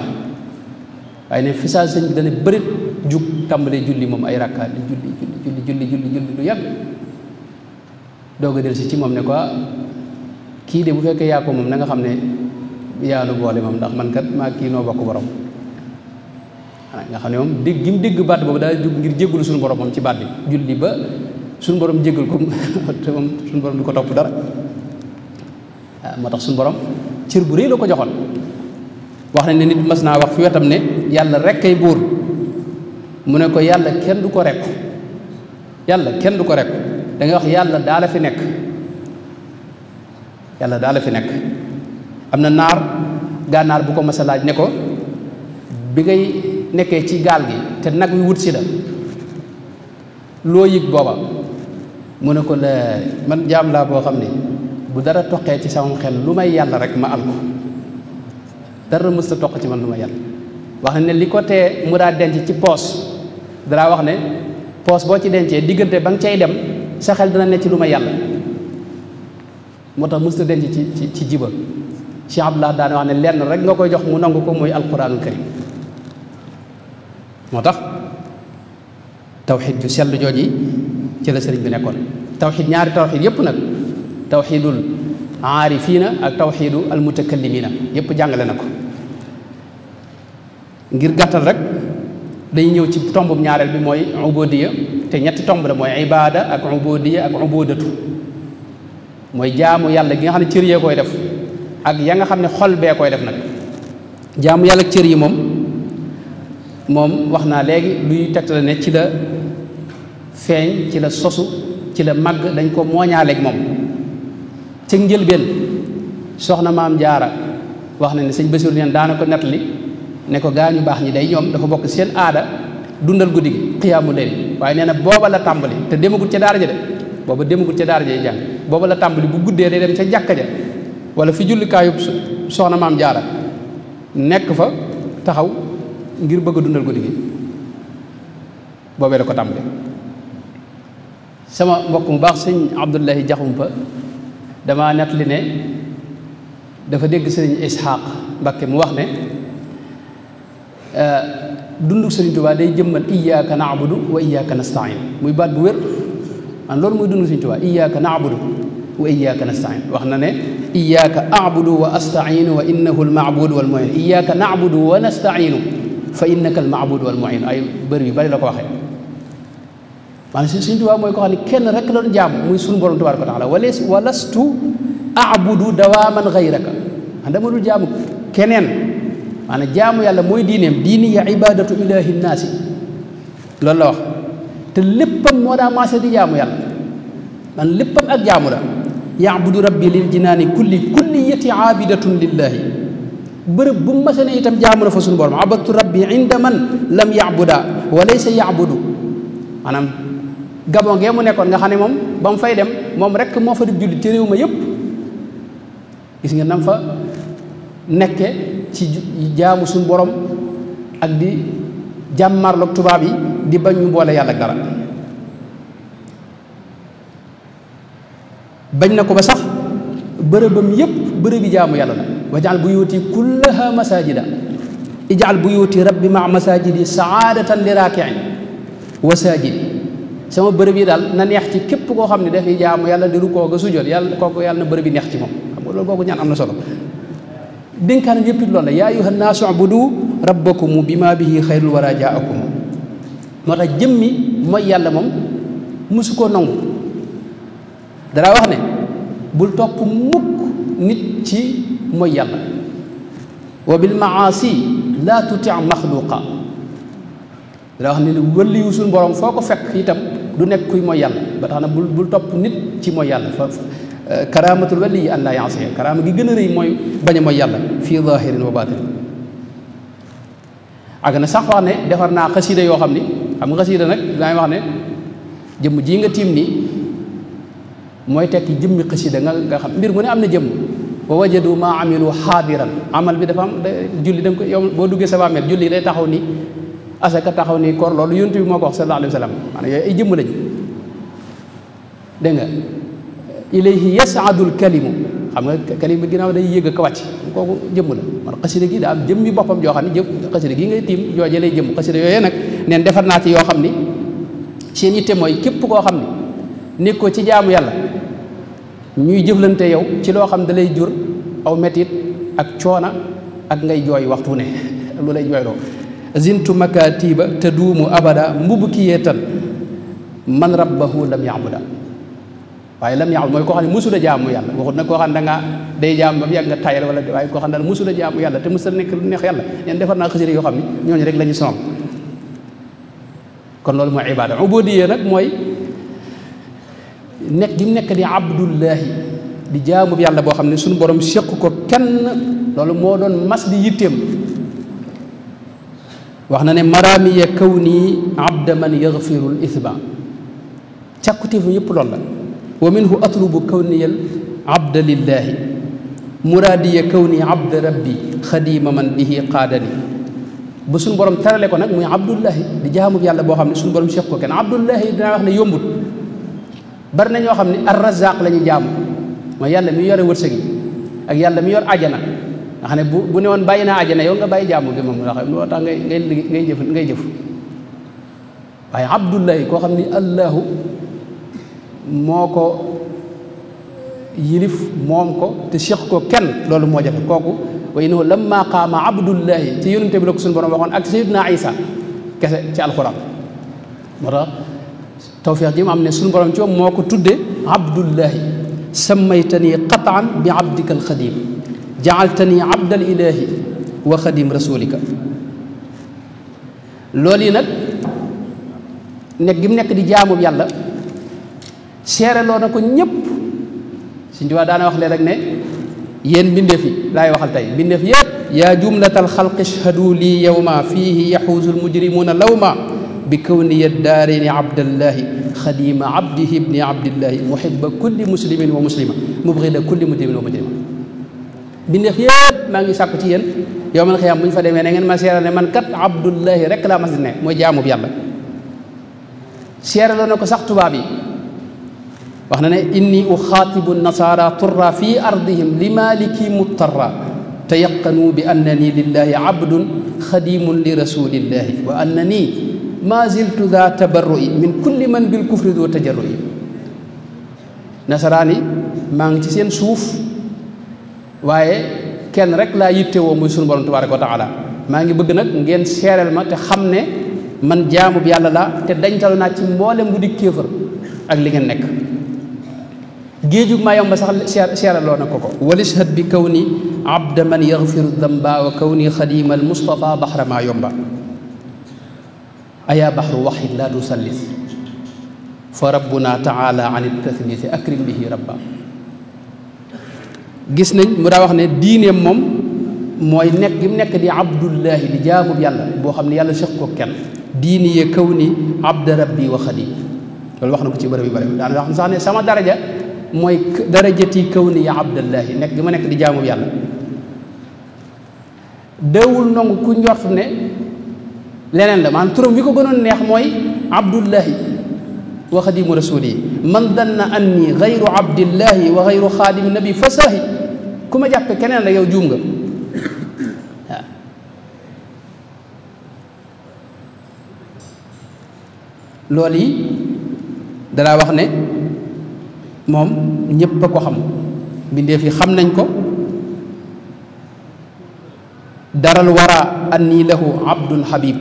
waaye ne fi saa sëñ dana bërit jug tàmbalee julli moom ay rakkaat di julli lu yàgg doog a del si ci moom ne ko kii de bu fekkee yaa ko moom na nga xam ne yaa nu boole moom ndax man kat maa kii noo bokk borom nga xam ne moom dégg gi mu dégg baat boobu daal jug ngir jéggalu suñu borom moom ci baat bi julli ba suñu borom jéggal ko te moom suñu borom du ko topp dara waaw moo tax suñu borom cër bu rëy la ko joxoon wax nañ ne nit mas naa wax fi wetam ne yàlla rek kay buur mu ne ko yàlla kenn du ko rekku da ngay wax yàlla daa la fi nekk am na naar gànnaar bu ko mas a laaj ne ko bi ngay nekkee ci gaal gi te nag wi wut si la loo yëg booba mu ne ko la man jaam laa boo xam ne bu dara toqee ci sama xel lu may yàlla rek ma al ko dara mës ta toq ci man lu may yàlla wax ne li ko tee mu daa denc ci poos dara wax ne poos boo ci dencee diggante ba nga cay dem sa xel dina ne ci lu may yàlla moo tax mës ta denc ci jiba Cheikh Abdullah daane wax ne lenn rek nga koy jox mu nangu ko mooy alquranul karim moo tax tawxid ju sell jooji ci la sëriñ bi nekkoon tawxid ñaari tawxid yépp nag tawxidul aarifiina ak tawxidu almutakallimiina yépp jàngale na ko ngir gàttal rek dañuy ñëw ci tombum ñaareel bi mooy ubudiya te ñetti tomb la mooy ibaada ak ubudiya ak ubudatu mooy jaamu yàlla gi nga xam ne cër yee koy def ak ya nga xam ne xol bee koy def nag jaamu yàlla ak cër yi moom wax naa léegi luy tegtale ne ci la feeñ ci la sosu ci la màgg dañ ko mooñaaleeg moom ci njëlbeen soxna maam jaara wax na ne sëñ Basiru neen daana ko nettali ne ko gaañu baax ñi day ñoom dafa bokk seen aada dundal guddi gi xiyaamu layl waaye nee na booba la tàmbali te demagul ca daara ja de booba demagul ca daara ja jàng booba la tàmbali bu guddee day dem ca jàkka ja wala fi jullikaayu soxna maam jaara nekk fa taxaw ngir bëgg a dundal guddi gi boobee la ko tàmbali sama mbokk mu baax sëñ Abdullahi Jaxumpa dama nettali ne dafa dégg sëriñ Ishaq Mbakke mu wax ne dundu sëriñ Tuubaa day jëmmal iyyaka na'budu wa iyyaka nasta'in muy baat bu wér man loolu muy dundu sëriñ Tuubaa iyyaka na'budu wa iyyaka nasta'in wax na ne iyyaka a'budu wa asta'inu wa innahu al-ma'budu wal mu'in iyyaka na'budu wa nasta'inu fa innaka al-ma'budu wal mu'in ay bëri yu bari la ko waxee maanaam sëriñ Tuubaa mooy ko xam ne kenn rek la doon jaamu muy sunu borom tabaaraka wa ta'ala wa lastu a'budu dawaaman ghayraka dama dul jaamu keneen maanaam jaamu yàlla mooy diineem diini ya ibadatu ilahi nnaasi loolu la wax te léppam moo daa maase di jaamu yàlla man léppam ak jaamu la ya'budu rabbi lil jinaani kulliyati aabidatun lillahi bërëb bu mu mase ne itam jaamu na fa suñu borom abadtu rabbi inda man lam ya'buda wa laysa ya'budu maanaam gabon gee mu nekkoon nga xam ne moom ba mu fay dem moom rek moo fa di julli ci réew ma yépp gis nga nam fa nekke ci jaamu suñu borom ak di jàmmarloog tubaab yi di bañ ñu boole yàlla ak dara bañ na ko ba sax bërëbam yépp bërëbi jaamu yàlla la wajal buyuti kullaha masajida ijal buyuti rabbi ma masajidi saadatan li raakiin wa saajidi sama bërëb yi daal na neex ci képp koo xam ne dafay jaamu yàlla di rukkoo ga sujjóot yàlla kooku yàlla na bërëb yi neex ci moom xam nga loolu kooku ñaan am na solo dénkaane yëpp it loolu la yaa ayyuhan naasu ubudu rabbakum bima bihi xayrul wara jaakum moo tax jëmmi mooy yàlla moom musu koo nangu dara wax ne bul topp mukk nit ci mooy yàlla wa bil maasi la tuti maxluqa dara wax ne wëliyu suñu borom foo ko fekk itam du nekk kuy mooy yàlla ba tax na bul topp nit ci mooy yàlla fa karaamatul wali an laa yaasiya karaama gi gën a rëy mooy bañ a mooy yàlla fii zahirin wa batin ak na sax wax ne defar naa xasida yoo xam ni xam nga xasida nag daay wax ne jëmm jii nga tiim nii mooy tekki jëmmi xasida nga xam mbir mu ne am na jëmm wa wajadu ma amilu xaadiran amal bi dafa am julli da nga ko yow boo duggee sa bàmmeel julli day taxaw ni asaka taxaw ni koor loolu yonent bi moo ko wax sallallahu alayhi wa sallam maanaam yooyu ay jëmm lañ dégg nga ilayhi yasaadul kalimu xam nga kalim bi ginnaaw day yéeg ak wàcc kooku jëmm la man xasida gi daa am jëmmi boppam joo xam ne xasida gi ngay tiim jooje lay jëmm xasida yooyee nag neen defar naa ci yoo xam ni seen yitte mooy képp koo xam ne nekkoo ci jaamu yàlla ñuy jëflante yow ci loo xam da lay jur aw metit ak coona ak ngay jooy waxtu ne lu lay jooyloo zintu makatiba te duumu abada mbubkiyetan man rabbahu lam yaabuda waaye lam yaabud mooy koo xam ne musula jaamu yàlla waxut nag koo xam ne da nga day jaam ba mu yàgg nga tayal wala waaye koo xam ne daal musula jaamu yàlla te musula nekk lu neex yàlla neen defar naa xasida yoo xam ne ñooñu rek la ñu sonal kon loolu mooy ibaada ubudiyya nag mooy nekk gi mu nekk di abdullahi di jaamu yàlla boo xam ne suñu borom séq ko kenn loolu moo doon mas di yitteem wax na ne maraamiya kawni abda man yaghfirul ithba càkkutéef yëpp loolu la wa minhu atlubu kawniyal abda lillahi muraadiya kawni abda rabbi xadima man bihi qaadani ba suñu borom terale ko nag muy abdullahi di jaamu yàlla boo xam ne suñu borom séq ko kenn abdullahi dinaa wax ne yombut bari na ñoo xam ne ar razaq la ñuy jaamu mooy yàlla mi yore wërsëg yi ak yàlla mi yor ajana nga xam ne bu ne woon bàyyi naa ajana yow nga bàyyi jaamu gi moom ndax moo tax ngay jëf waaye abdullahi koo xam ni allahu moo ko yilif moom ko te séq ko kenn loolu moo jafe kooku wa innahu lamma qaama abdullahi ci yonente bi la ko suñu borom waxoon ak sayyidina isa kese ci alquran moo tax tawfiix ji mu am ne suñu borom ci moom moo ko tudde abdullahi sammaytani qataan bi abdika alxadim jaaltani abdal ilahi wa xadim rasulika loolu yi nag nekk gi mu nekk di jaamu yàlla seereloo na ko ñëpp suñ diwaa daana wax leen rek ne yéen mbindeef yi laay waxal tey mbindeef yëpp yaa jumlatal xalqi ishhadu lii yawma fiihi yaxuusu almujrimuuna lawma bi kawniya daarini abdallahi xadima abdihi ibni abdillahi muhibba kulli muslimin wa muslima mubghida kulli mujrimin wa mujrima bindeef yëpp maa ngi sàkku ci yéen yow man xiyaam bu ñu fa demee na ngeen ma seeral ne man kat abdullahi rek laa mas di ne mooy jaamu bi yàlla seeraloo na ko sax tubaab yi wax na ne inni uxaatibu nasara turra fi ardihim li maliki muttarra tayaqanu bi annani lillahi abdun xadimun li rasulillahi wa annani ma ziltu daa tabarru'i min kulli man bil kufri doo tajarru'i nasaraan yi maa ngi ci seen suuf waaye kenn rek laa yittewoo muy sunu borom tabaraka wa taala maa ngi bëgg nag ngeen seereel ma te xam ne man jaamu bi yàlla laa te dañtalu naa ci mboolem lu di kéefër ak li ngeen nekk géejug maa yomba sax seeraloo na ko walishhad bi kawni abda man yaghfiru damba wa kawni xadima al mustafa baxra maa yomba ayaa baxru waxid laa tusallis fa rabbuna taala an iltathlisi akrim bihi rabba gis nañ mu daa wax ne diineem moom mooy nekk gi mu nekk di abdullahi di jaamub yàlla boo xam ne yàlla séq ko kenn diini ye kaw ni abda rabbi wa xadim loolu wax na ko ci bërëb yu bëri daana wax sax ne sama daraja mooy darajati kaw ni ya abdallahi nekk gi ma nekk di jaamub yàlla dawul nangu ku njort ne leneen la maanaam turam bi ko gënoon neex mooy abdullahi wa xadimu rasuli man danna anni gayru abdillahi wa gayru xaadimi nabi fasahi ku ma jàppe keneen la yow juum nga waaw loolu yi danaa wax ne moom ñépp a ko xam mbindeef yi xam nañ ko daral wara anni lahu abdun habib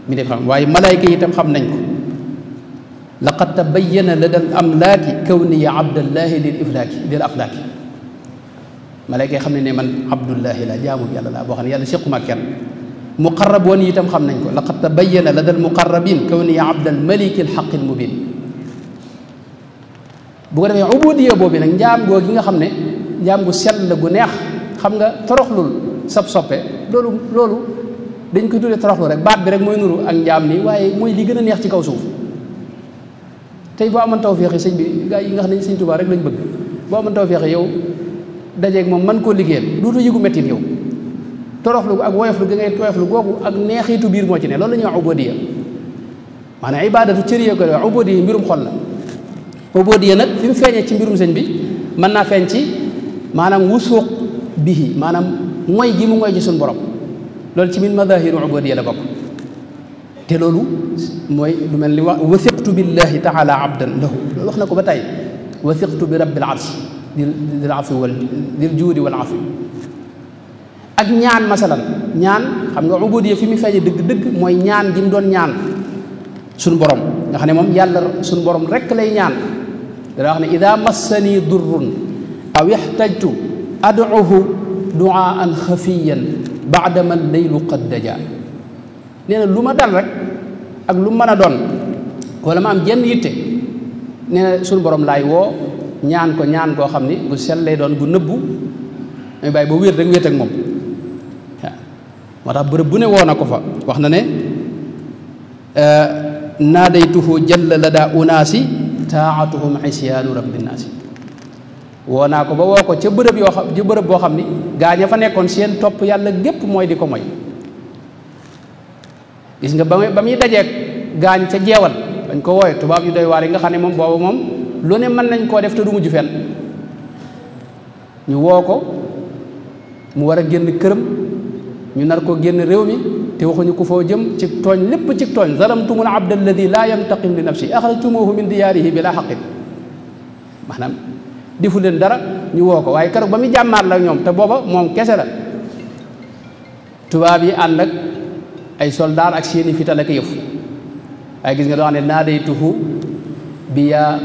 mbindeef xam waaye malaayka yi itam xam nañ ko laqad tabayyana lada al amlaaki kawniya abdallahi lil aflaaki malaayka yi xam ne ne man abdullahi la jaamu bi yàlla laa boo xam ne yàlla séquma kenn muqarraboon yi itam xam nañ ko laqad tabayyana lada al muqarrabin kawniya abdal maliki al xaqi al mubin bu ko defee ubudiya boobu nag njaam goo gi nga xam ne njaam gu sell gu neex xam nga toroxlul sab soppe loolu dañ koy tuddee toroxlu rek baat bi rek mooy nuru ak njaam nii waaye mooy li gën a neex ci kaw suuf tey boo amoon tawféex sëñ bi gaa yi nga xam ne sëñ Tuubaa rek lañ bëgg boo amoon tawféex yow dajeeg moom man koo liggéeyal duutu yëgu mettit yow toroxlu ak woyoflu gi ngay woyoflu googu ak neexitu biir moo ci ne loolu la ñuy wax ubudiya maanaam ibaadatu cëriye ko wax ubudiya mbirum xol la ubudiya nag fi mu feeñee ci mbirum sëñ bi mën naa feeñ ci maanaam wusuuq bihi maanaam mooy gi mu mooy ci suñu borom loolu ci min madahiru ubudiya la bokk te loolu mooy lu mel ni wax wathiqtu billahi taala abdan lahu loolu wax na ko ba tey wathiqtu bi rabbil arsh dil afi wal dil juudi wal afi ak ñaan masalan ñaan xam nga ubudiya fi mu feeñee dëgg-dëgg mooy ñaan gi mu doon ñaan suñu borom nga xam ne moom yàlla suñu borom rek lay ñaan dana wax ne ida massani durrun aw ixtajtu ad'uhu duaan xafiyan baadama leylu qad daja nee na lu ma dal rek ak lu mën a doon wala ma am jenn yitte nee na suñu borom laay woo ñaan ko ñaan koo xam ni gu sell lay doon gu nëbbu may bàyyi ba wéet rek wéet ak moom waaw moo tax bërëb bu ne woo na ko fa wax na ne naadaytuhu jalla lada unaasi taatuhum isyaanu rabbi naasi woo naa ko ba woo ko ca bërëb yoo xam ca bërëb boo xam ni gaa ña fa nekkoon seen topp yàlla gépp mooy di ko moy gis nga ba muy dajeeg gaañ ca jeewal dañ ko wooye tubaab yu doy waar yi nga xam ne moom boobu moom lu ne mën nañ koo def te du mujj fenn ñu woo ko mu war a génn këram ñu nar ko génn réew mi te waxuñu ko foo jëm ci tooñ lépp ci tooñ zalamtumul abda alladi laa yantaqim li nafsi axrajtumuhu min diyaarihi bila xaqin maanaam defu leen dara ñu woo ko waaye keroog ba muy jàmmaar la ñoom te booba moom kese la tubaab yi ànd ak ay soldaar ak seeni fital ak yëf waaye gis nga doo xam ne naadaytuhu bi yaa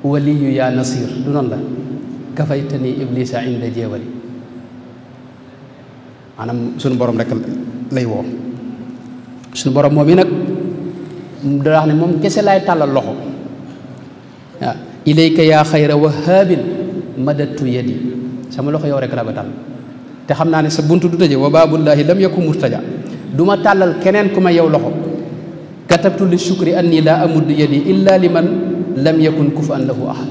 waliyu yaa nasir du noonu la kafaytani iblisa inda jeewali maanaam suñu borom rek lay woo suñu borom moom yi nag da wax ne moom kese laay tàllal loxo waaw ilayka yaa xayra wahaabin madadtu yadi sama loxo yow rek laa ba tàll te xam naa ne sa buntu du tëje wa baabullahi lam yakun murtaja du ma tàllal keneen ku ma yow loxo katabtu li shukri anni laa amuddu yadi illa liman lam yakun kufan lahu ahad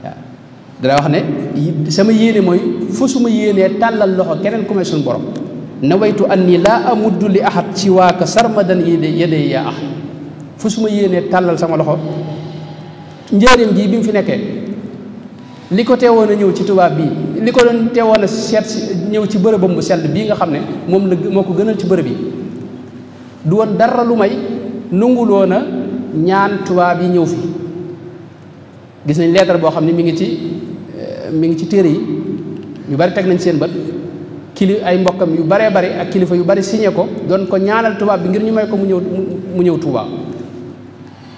waaw dana wax ne sama yéene mooy fu su ma yéenee tàllal loxo keneen ku may suñu borom nawaytu anni laa amuddu li ahad ci waaka sarmadan yadee yaa ahad fu su ma yéenee tàllal sama loxo njëriñ ji bi mu fi nekkee li ko teewoon a ñëw ci tubaab bii li ko doon teewoon a seet ñëw ci bërëbam bu sell bii nga xam ne moom la moo ko gënal ci bërëb yi du woon dara lu may nunguloon a ñaan tubaab yi ñëw fi gis nañ leetar boo xam ne mi ngi ci téere yi ñu bari teg nañ seen bët ay mbokkam yu baree bari ak kilifa yu bari signé ko doon ko ñaanal tubaab bi ngir ñu may ko mu ñëw Tuubaa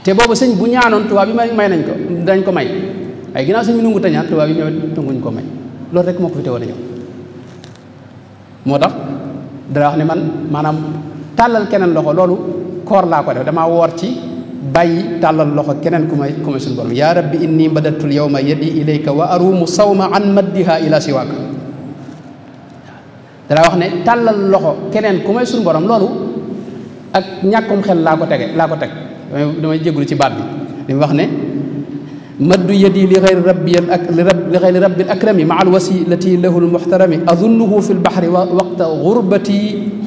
te boobu sëñ bu ñaanoon tubaab yi may nañ ko dañ ko may ay ginnaaw sëñ bi nungu ta ñaan tubaab yi ñëw nanguñ ko may loolu rek moo ko fi teewoon a ñëw moo tax dara wax ne man maanaam tàllal keneen loxo loolu koor laa ko def damaa woor ci bàyyi tàllal loxo keneen ku may suñu borom yaa rabbi inni mbadatul yawma yadi ilayka wa arumu sawma an maddiha ila siwaaka dara wax ne tàllal loxo keneen ku may suñu borom loolu ak ñàkkum xel laa ko teg damay jégalu ci baat bi li mu wax ne maddu yadi li xayri rabbi li xayri rabbil akrami maa alwasilati lahu almuxtarami adunnuhu fi lbaxri waqta gurbati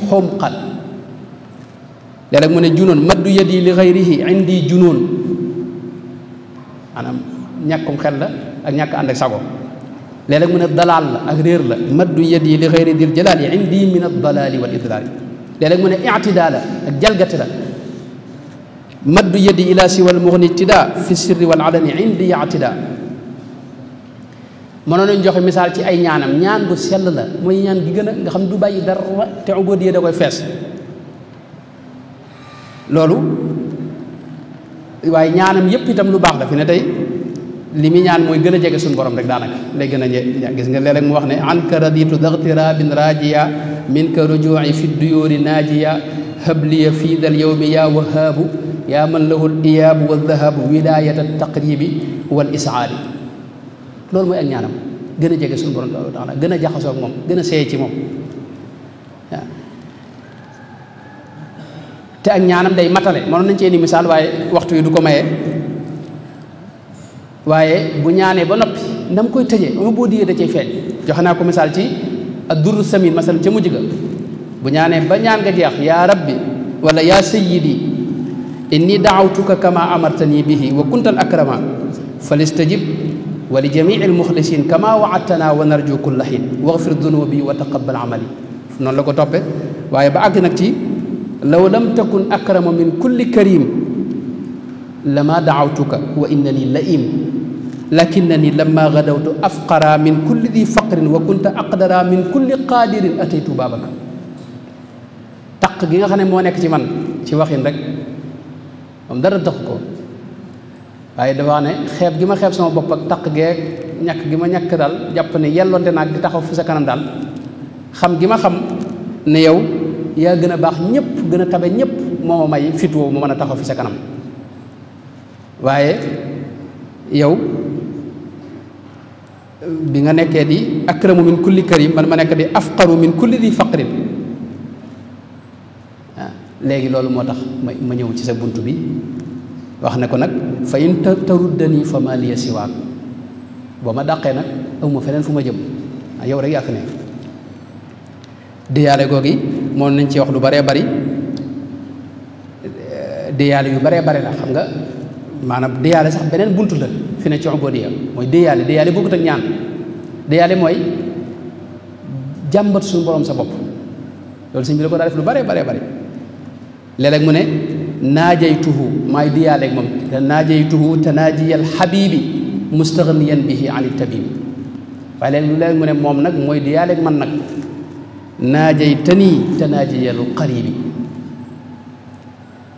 xumqan léeg-léeg mu ne junoon maddu yadi li xayrihi indi junoon maanaam ñàkkum xel la ak ñàkk ànd ak sago. léeg-léeg mu ne dalaal la ak réer la maddu yadi li xayri dil jalaali indi min ad-dalaali wal idlaali. léeg-léeg mu ne i'tidaa la ak jalgati la maddu yadi ila siwal mughni ibtidaa fi sirri wal alani indi i'tidaa. mënoon nañ joxe misaal ci ay ñaanam ñaan gu sell la mooy ñaan gi gën a nga xam du bàyyi dara te ubudiyya da koy fees loolu. waaye ñaanam yépp itam lu baax la fi ne tey li muy ñaan mooy gën a jege suñu borom rek daanaka lay gën a gis nga léeg-léeg mu wax ne anka raditu daghtirabin rajiya minka ruju'i fi duyuri najiya habliya fi dal yawmi ya wahabu ya man lahu al iyabu wa dhahabu wilayat at taqribi wal isaali. loolu mooy ak ñaanam gën a jege suñu borom taala gën a jaxasoo ak moom gën a seey ci moom waaw. te ak ñaanam day matale mënoon nañ cee ni misaal waaye waxtu yi du ko maye waaye bu ñaanee ba noppi ndam koy tëjee ama boo diyee da cay feeñ. joxe naa ko misaal ci ad-durru samin masal ca mujj ga bu ñaanee ba ñaan nga jeex yaa rabbi wala yaa sayyidi inni daawtuka kama amartani bihi wa kunta al akrama falistajib wa li jamii al muxlisin kama waadtana wa narju kulla hin waxfir dunubi wa taqabbal amali. noonu la ko toppe waaye ba àgg nag ci law lam takun akrama min kulli karim lama daawtuka wa innani laim lakinnani lamma gadawtu afqara min kulli di faqrin wa kunta aqdara min kulli qaadirin ataytu baabaka. taq gi nga xam ne moo nekk ci man ci waxin rek moom dara tax ko waaye dafa wax ne xeeb gi ma xeeb sama bopp ak taq geeg ñàkk gi ma ñàkk daal jàpp ne yelloonte naag di taxaw fi sa kanam daal xam gi ma xam ne yow yaa gën a baax ñëpp gën a tabe ñëpp moo ma may fit woowu mu mën a taxaw fi sa kanam waaye yow bi nga nekkee di akramu min kulli karim man ma nekk di afqaru min kulli di faqrin waaw léegi loolu moo tax ma ñëw ci sa bunt bi wax ne ko nag fa in taruddani fa ma liya siwaak boo ma dàqee nag awma feneen fu ma jëm yow rek yaa fi ne. déyaale googi moom nañ ci wax lu baree bari déyaale yu baree bari la xam nga maanaam déyaale sax beneen buntu la fi ne ci ubudiyya mooy déyaale bokkut ak ñaan. déyaale mooy jàmbat suñu borom sa bopp loolu sëñ bi la ko daa def lu baree baree bari. léeg-léeg mu ne naajaytuhu maay déyaaleeg moom te naajaytuhu tanaajiyal xabibi mustaghniyan bihi ani tabibi waaye léeg-léeg mu ne moom nag mooy déyaaleeg man nag naajaytanii tanaajiyal qaribi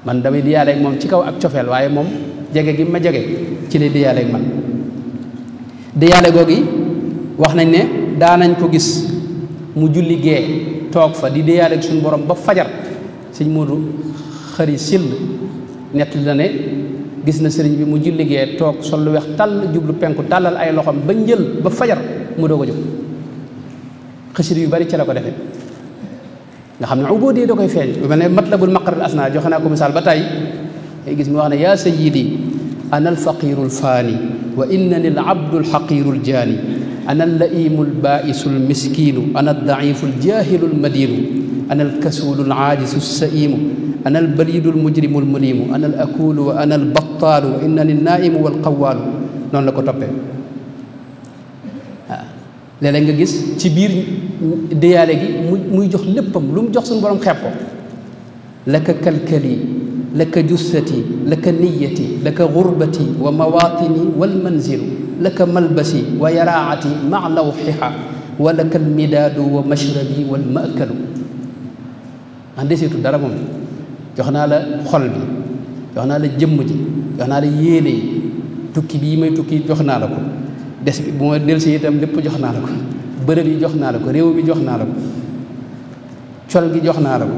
man damay déyaaleeg moom ci kaw ak cofeel waaye moom jege gi ma jege ci lay déyaaleeg man. déyaale googi wax nañ ne daanañ ko gis mu julli gee toog fa di déyaaleeg suñu borom ba fajar. sëñ Moodu xëri sill nett la ne gis na sëriñ bi mu julli gee toog sol lu weex tàll jublu penku tàllal ay loxoom ba njël ba fajar mu doog a jóg. xasida yu bari ci la ko defee nga xam ne ubudiyya da koy feeñ lu mel ne matlabul maqaral asna joxe naa ko misaal ba tey ay gis mu wax ne yaa sayyidi ana alfaqiru alfaani wa innani alabdu alxaqiru aljaani ana allaimu albaisu almiskinu ana aldaifu aljahilu almadinu ana alkasulu alaajisu alsaimu ana albalidu almujrimu almulimu ana alakulu wa ana albattaalu wa innani alnaimu walqawaalu noonu la ko toppee waaw léeg-léeg nga gis ci biir déyaale gi muy jox léppam lu mu jox suñu borom xeeb ko laka kalkali laka jussati laka niyati laka gurbati wa mawatini walmanzilu laka malbasi wa yaraati maa lawxiha wa laka almidaadu wa mashrabi walmaakalu an desitu dara moom jox naa la xol bi jox naa la jëmm ji jox naa la yéene yi tukki bii may tukki jox naa la ko des bi bu ma delsi itam lépp jox naa la ko bërëb yi jox naa la ko réew mi jox naa la ko col gi jox naa la ko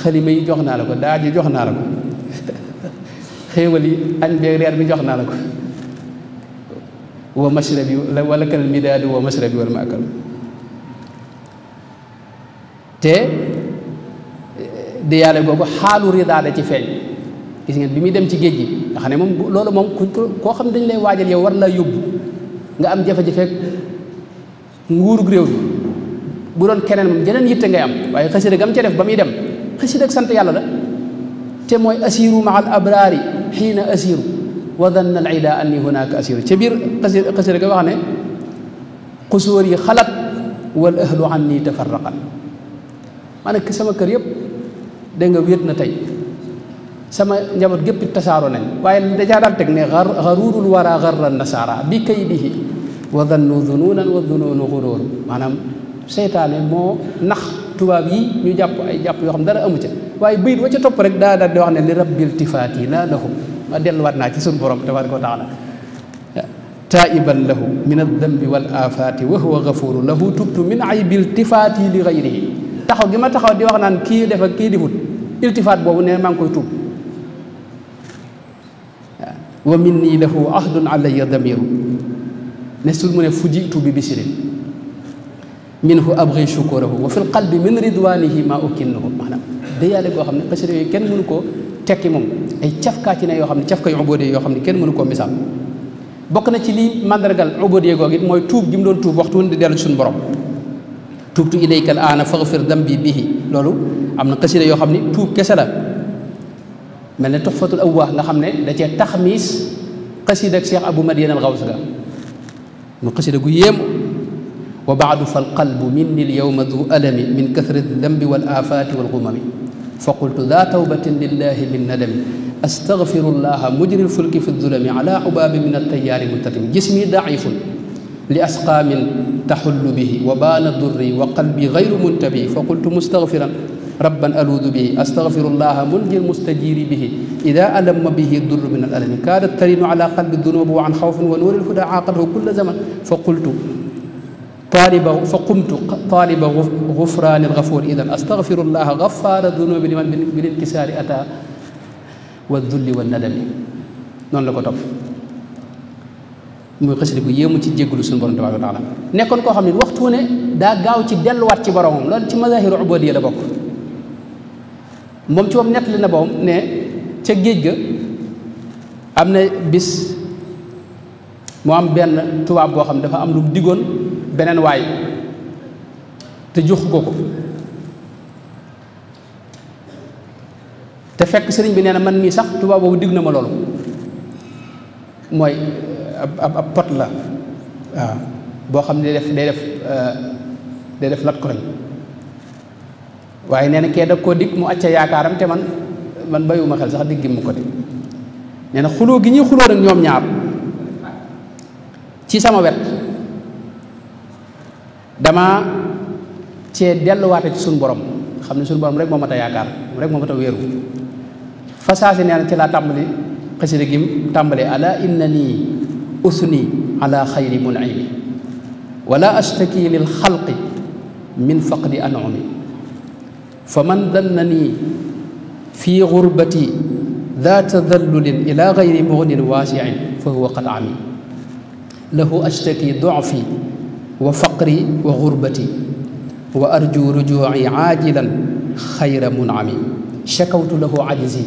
xalima yi jox naa la ko daaj yi jox naa la ko xéewal yi añ beeg reer bi jox naa la ko wa mashrabi wala kal midaadu wa mashrabi wal maakal te di yàlla googu xaalu ridaa da ci feeñ gis ngeen bi muy dem ci géej gi nga xam ne moom loolu moom koo xam dañ lay waajal yow war laa yóbbu nga am jafe-jafe nguurug réew bi bu doon keneen moom jeneen yitte ngay am waaye xasida gam ca def ba muy dem xasida ak sant yàlla la te mooy asiru maa al abraari xiina asiru wa danna al ida anni hunaka asiru ca biir xasida ga wax ne xusóor yi xalat wal ahlu anni tafarraqan maanaam sama kër yëpp dégg nga wéet na tey sama njaboot gépp tasaaroo nañ waaye dajaa daal teg ne xaruurul wara garra nasaara bi kaydihi wa dannu dunuunan wa dunuunu xuróoru maanaam seytaane moo nax tubaab yi ñu jàpp ay jàpp yoo xam dara amu ca waaye bayit wa ca topp rek daa daal di wax ne li rabbil tifaati laa lahum ma delluwaat naa ci suñu borom tabaraka wa taala taiban lahu min aldambi wal afaati wa huwa gafuru lahu tubtu min aybil tifaati li gayrihi taxaw gi ma taxaw di wax naan kii def ak kii difut iltifaat boobu ne maa ngi koy tuub wa minni lahu ahdun alayya damiru ne sul mu ne fujitu bi bisirin minhu abghi shukurahu wa fil qalbi min ridwanihi ma ukinnahu maanaam dayaale goo xam ne xasida yooyu kenn mënu koo tekki moom ay cafkaa ci ne yoo xam ne cafka yu ubudiyya yoo xam ne kenn mënu koo misaal bokk na ci lii mandargal ubudiyya googu it mooy tuub gi mu doon tuub waxtu woon di dellu suñu borom tuubtu ilayka al aana faghfir dambi bihi loolu am na xasida yoo xam ne tuub kese la mel ne tuxfatul awwaa nga xam ne da cee taxmiis xasida ak Cheikh Abou Madiane al Gaws ga mu xasida gu yéemu wa baadu fal qalbu minni al yawma du alami min kathrati dambi wal afaati wal gumami fa qultu daa tawbatin lillahi min nadami astaghfirullaha mujri al fulki fi zulami ala ubaabi min altayaari muntatimi jismi daifun li asqaamin taxullu bihi wa baana durri wa qalbi gayru muntabi fa qultu mustaghfiran rabban aluudu bihi astaghfirullaha munjil mustajiri bihi ida alamma bihi durru min al alami kaadat tarinu ala qalbi dunubi wa an xawfin wa nuuril huda aaqadahu kulla zaman fa qumtu taaliba gufraani algafuur idan astaghfirullaha gafaara dunubi liman bil inkisaari ata wa dulli wa nadami noonu la ko topp muy xasida bu yéemu ci jéggalu suñu borom tabaaraka wa taala nekkoon koo xam ne waxtu ne daa gaaw ci delluwaat ci boromam loolu ci mazaahiru ubudiyya la bokk moom ci moom nettali na boom ne ca géej ga am na bis mu am benn tubaab boo xam ne dafa am lu mu diggoon beneen waay te jox ko te fekk sëriñ bi nee na man mii sax tubaab boobu digg na ma loolu mooy ab pot la waaw boo xam ne day def lat koroñ waaye nee na kee da koo dig mu acca yaakaaram te man bayuma xel sax digg mu ko de nee na xuloo gi ñuy xuloo nag ñoom ñaar ci sama wet dama cee delluwaate ci suñu borom xam ne suñu borom rek moo mat a yaakaar rek moo mat a wéeru fasaasi nee na ci laa tàmbali xasida gi tàmbalee ala innani usni ala xayri mun'imi wala ashtaki lil xalqi min faqdi an'umi fa man dannani fi gurbati daa tadallulin ila gayri mugnin waasiin fa huwa qad ami lahu ashtaki du'fi wa faqri wa gurbati wa arju rujuuci aajilan xayra mun'ami shakawtu lahu ajzi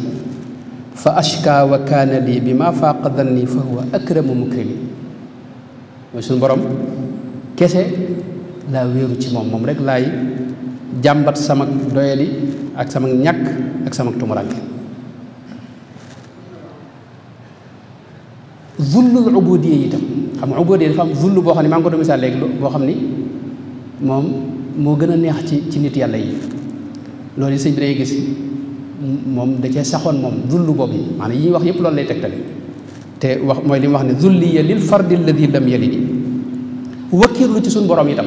fa ashka wa kaana lii bi ma faaqa danni fa huwa akramu mukrimi mooy suñu borom kese laa wéeru ci moom rek laay jàmbat sama doyadi ak sama ñàkk ak sama tumuranke zullul ubudiyya itam xam nga ubudiyya dafa am zull boo xam ne maa ngi ko doon misaal léegi boo xam ni moom moo gën a neex ci nit yàlla yi loolu sëñ bi day gis moom da cee saxoon moom zullu boobu yi maanaam yi ñuy wax yëpp loolu lay tegtale te wax mooy li mu wax ne zulliya lil fardi alladi lam yalidi wakkirlu ci suñu borom itam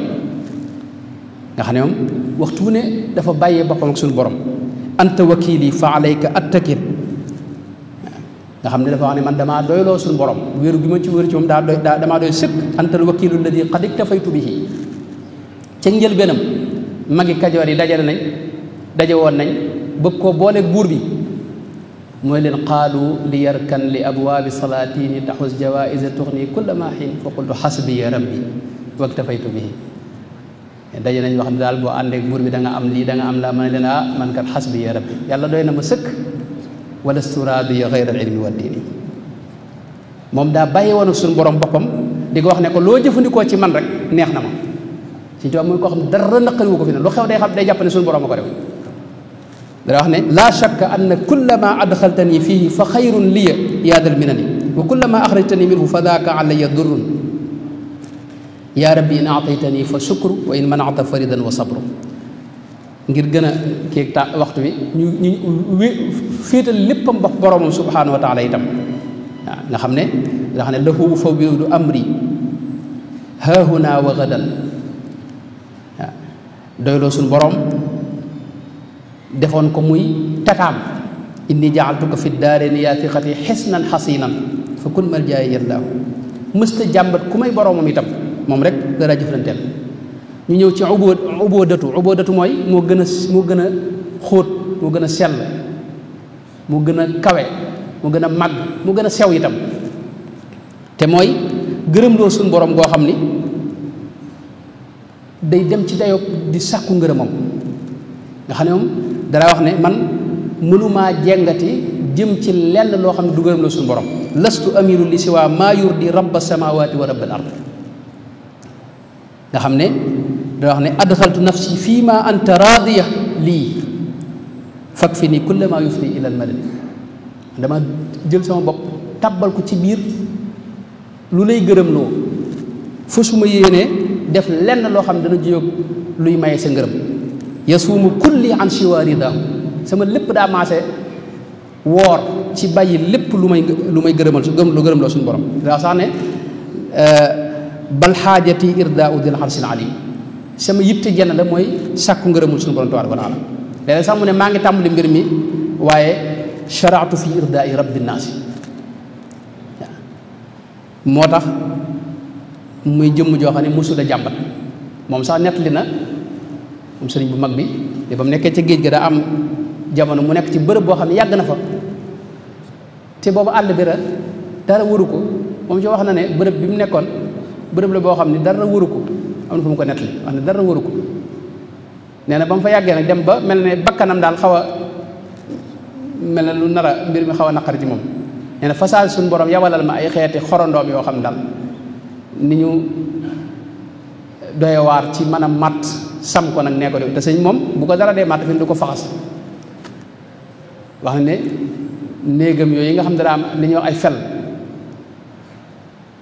nga xam ne moom waxtu wu ne dafa bàyyee boppam ak suñu borom anta wakili fa alayka attakil nga xam ne dafa wax ne man damaa doyloo suñu borom wéeru gi ma ci wéeru ci moom damaa doy sëkk antal wakilu alladi qad iktafaytu bihi ca njëlbéenam magi kajoor yi daje woon nañ bëgg koo booleeg buur bi mooy leen qaalu li yarkan li abwaabi salaatini taxus jawaïsa tuxni kulla ma xiin fa qultu xasbi ya rabbi waktafaytu bihi daje nañ wax ne daal boo àndeek buur bi da nga am lii da nga am laa ma ne leen man kat xasbi ya rabbi yàlla doy na ma sëkk wala sturaadiya gayra al ilmi wa diini moom daa bàyyi woon ak suñu borom boppam di ko wax ne ko loo jëfandikoo ci man rek neex na ma ci tubaab mooy koo xam ne dara naqari wu ko fi ne lu xew day jàpp ne suñu borom a ko def dara wax ne laa shakka anna kullama adxaltani fihi fa xayrun liya yaadal minani wa kullama axrajtani minhu fa daaka alayya durrun yaa rabbi in aataytani fa shukru wa in manata faridan wa sabru ngir gën a kii waxtu wi ñu féetal léppam ba boromam subhanahu wa taala itam waaw nga xam ne lahu ufawwidu amri haahuna wa gadan waaw doyloo suñu borom defoon ko muy tataam inni jaaltuka fi daarayni yaa thiqati xisnan xasinan fa kun maljaaya yallaahu mësta jàmbat ku may boromam itam moom rek dara jëflanteel ñu ñëw ci ubóodatu mooy moo gën a xóot moo gën a sell moo gën a kawe moo gën a màgg moo gën a sew itam te mooy gërëm loo suñu borom goo xam ni day dem ci dayoo di sàkku ngërëmam nga xam ne moom dara wax ne man mënumaa jengati jëm ci lenn loo xam ne du gërëm loo suñu borom lastu amiru li siwa maa yurdi rabba samawati wa rabbal ard nga xam ne da wax ne adxaltu nafsi fii ma anta raadiya lii fak fi nii kulle ma yufdi ila al madani dama jël sama bopp tabbal ko ci biir lu lay gërëm loo fa su ma yéenee def lenn loo xam ne dana jóg luy maye sa ngërëm yasuumu kulli an siwa ridaahu sama lépp daa maase woor ci bàyyi lépp lu may gërëmal lu gërëm loo suñu borom daa sax ne bal xaajati irdaau dil arsil alim sama yitte jenn la mooy sàkku ngërëmul suñu borom tabaaraka wa taala léeg-léeg sax mu ne maa ngi tàmbali mbir mi waaye sharaatu fi irdaai rabbi naasi moo tax muy jëmm joo xam ne musul a jàmbat moom sax nettali na moom sëriñ bu mag bi ba mu nekkee ca géej ga daa am jamono mu nekk ci bërëb boo xam ne yàgg na fa te boobu àll bi dara wëru ko moom ci wax na ne bërëb bi mu nekkoon bërëb la boo xam ne dara wëru ko am na fu mu ko nettali wax ne dara wëru ko nee na ba mu fa yàggee nag dem ba mel ne bakkanam daal xaw a mel ne lu nar a mbir mi xaw a naqari ci moom nee na fasaal suñu borom yabalal ma ay xeeti xorondoom yoo xam ne daal ni ñu doyewaar ci mën a matt sam ko nag nee ko de te sëñ moom bu ko dara dee matt fi du ko faxas wax na ne néegam yooyu nga xam ne daa am li ñuy wax ay fel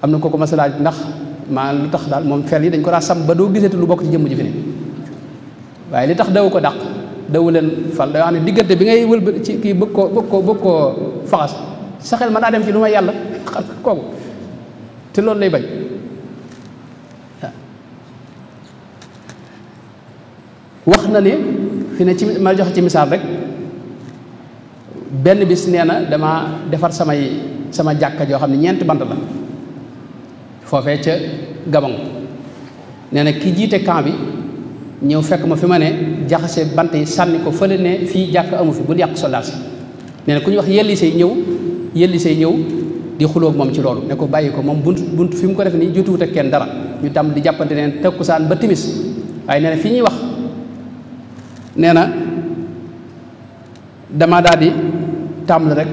am na kooku masalaaj ndax maa lu tax daal moom fel yi dañ ko daa sam ba doo gisati lu bokk ci jëmm ji fi ne waaye li tax daw ko dàq dawu leen fal da wax ne diggante bi ngay wëlba ci kii bëgg koo faxas sa xel mën naa dem ci lu may yàlla xam kooku te loolu lay bañ wax na ne fi ne ci ma joxe ci misaal rek benn bis nee na dama defar sama jàkka joo xam ne ñeenti bant la foofee ca Gabon nee na ki jiite camp bi ñëw fekk ma fi ma ne jaxase bant yi sànni ko fële ne fii jàkk amu fi bul yàq soldaar si nee na ku ñuy wax yelli say ñëw di xulóog moom ci loolu ne ko bàyyi ko moom bunt fi mu ko def nii jotuwut ak kenn dara ñu tam di jàppante neen takkusaan ba timis waaye nee na fi ñuy wax nee na dama daal di tàmbali rek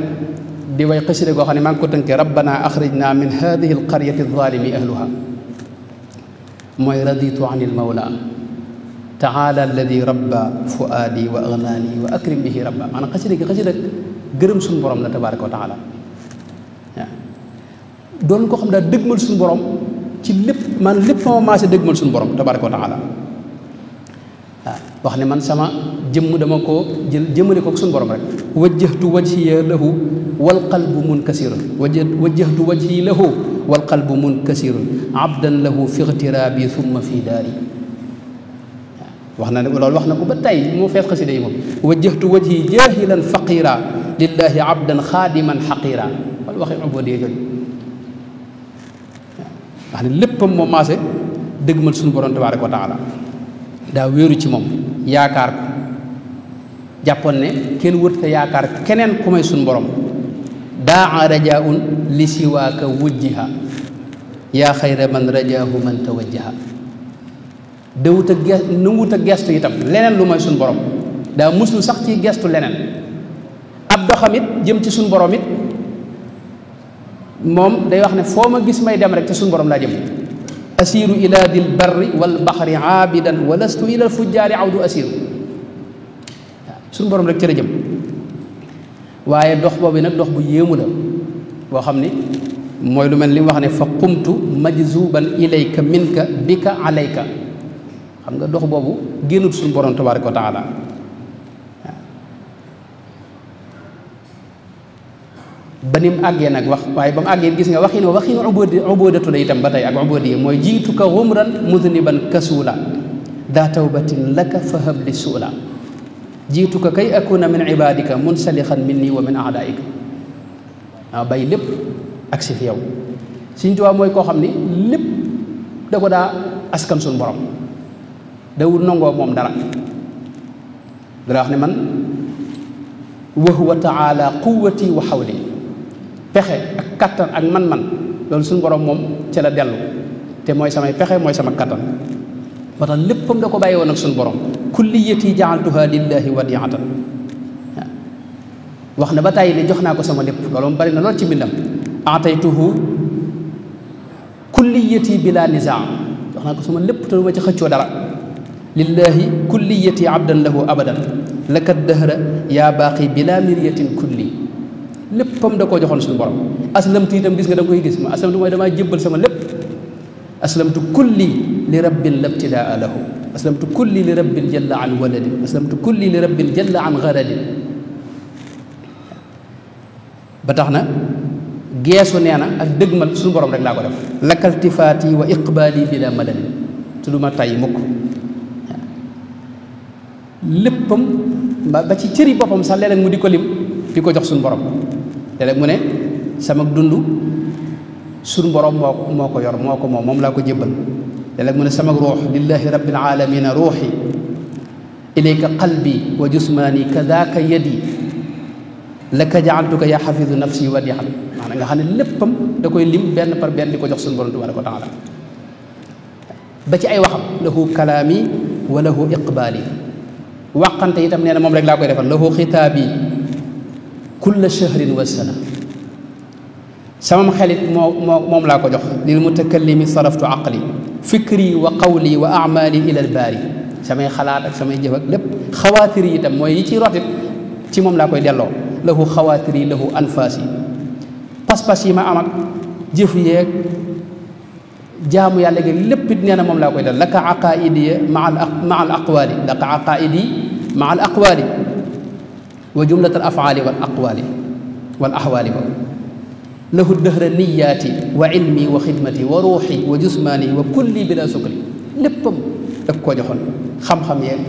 di way xasida goo xam ne maa ngi ko tënkee rabbana axrijna min hadihi alqaryati alzalimi ahluha mooy raditu an il mawla taala alladi rabba fuaadi wa agnaani wa akrim bihi rabba maanaam xasida gi xasida gërëm suñu borom la tabaraka wa taala waaw doon ko xam daal dëgmal suñu borom ci lépp maanaam lépp ma maase dëgmal suñu borom tabaraka wa taala waaw wax ne man sama jëmm dama ko jël jëmale ko suñu borom rek wajjahtu wajhiya lahu wal qalbu munkasirun wajjahtu wajhi lahu wal qalbu munkasirun abdan lahu fi igtirabi thumma fi daari wax na ne loolu wax na ko ba tey moo fees xasida yi moom wajjahtu wajhi jahilan faqira lillahi abdan xaadiman xaqira wala waxee ubudiyya jooju wax ne léppam moo maase dëgmal suñu borom tabaraka wa taala daa wéeru ci moom yaakaar ko jàppoon ne kenn wërta yaakaar keneen ku may suñu borom daa rajaun li siwaaka wujjiha yaa xayra man rajaahu man tawajjaha dawut a nanguwut a gestu itam leneen lu mooy suñu borom daa muslu sax ci gestu leneen ab doxamit jëm ci suñu borom it moom day wax ne foo ma gis may dem rek ci suñu borom laa jëm asiru ila dil barri wal baxri aabidan wa lastu ila al fujjaari awdu asiru suñu borom rek ci la jëm waaye dox boobu nag dox bu yéemu la boo xam ni mooy lu mel li mu wax ne fa qumtu majzuban ilayka minka bika alayka xam nga dox boobu génnut suñu borom tabaraka wa taala ba ni mu àggee nag wax waaye ba mu àggee gis nga waxin ubudatu la itam ba tey ak ubudi mooy jiituka xumran mudniban kasula daa tawbatin laka fahab li suula jiituka kay akuna min ibadika munsalixan minni wa min aadaika waaw bay lépp ak si fi yow Sëñ Tuubaa mooy koo xam ni lépp da ko daa askan suñu borom dawul nangoo moom dara dara wax ne man wa huwa taala quwwati wa xawli pexe ak kattan ak man-man loolu suñu borom moom ci la dellu te mooy samay pexe mooy sama kattan moo tax léppam da ko bàyyi woon ak suñu borom kulliyati jaaltuha lillahi wadiatan wax na ba tàyyi ne jox naa ko sama lépp loolu moom bari na lool ci mbindam ataytuhu kulliyati bila nizaa jox naa ko sama lépp te du ma ci xëccoo dara lillahi kulliyati abdan lahu abadan laka dahra yaa baaqi bila miryatin kulli léppam da koo joxoon suñu borom aslamtu itam gis nga da nga koy gis ma aslamtu mooy damaa jébbal sama lépp aslamtu kulli li rabbin labtidaa lahu aslamtu kulli li rabbin jalla an waladin aslamtu kulli li rabbin jalla an garadin ba tax na geesu nee na ak dëgmal suñu borom rek laa ko def lakaltifaati wa iqbaali bila madadin te du ma tàyyi mukk léppam ba ci cëri boppam sax léeg-léeg mu di ko lim di ko jox suñu borom léeg-léeg mu ne sama dund suñu borom moo ko yor moo ko moom laa ko jébbal léeg-léeg mu ne sama ruux lillahi rabbil alamina ruuxi ilayka qalbi wa jusmaani kadaka yadi laka jaaltuka ya xafidu nafsi wadihan maanaam nga xam ne léppam da koy lim benn par benn di ko jox suñu borom tabaraka wa taala ba ci ay waxam lahu kalaami wa lahu iqbaali waqante itam nee na moom rek laa koy defal lahu xitaabi kulla shahrin wa sana samam xelit moom laa ko jox lil mutakallimi saraftu aqli fikri wa qawli wa amali ila albaari samay xalaat ak samay jëf ak lépp xawaatir yi itam mooy yi ci rotit ci moom laa koy delloo lahu xawaatir yi lahu anfaas yi pas-pas yi ma am ak jëf yeeg jaamu yàlla gi lépp it nee na moom laa koy delloo laka aqaidi maa al aqwaali laka aqaidi maa al aqwaali wa jumlat al afaali wal aqwaali wal axwaali ba lahu dëhra niyaati wa ilmi wa xidmati wa ruuxi wa jusmaani wa kulli bila sukri léppam daf koo joxoon xam-xam yeeg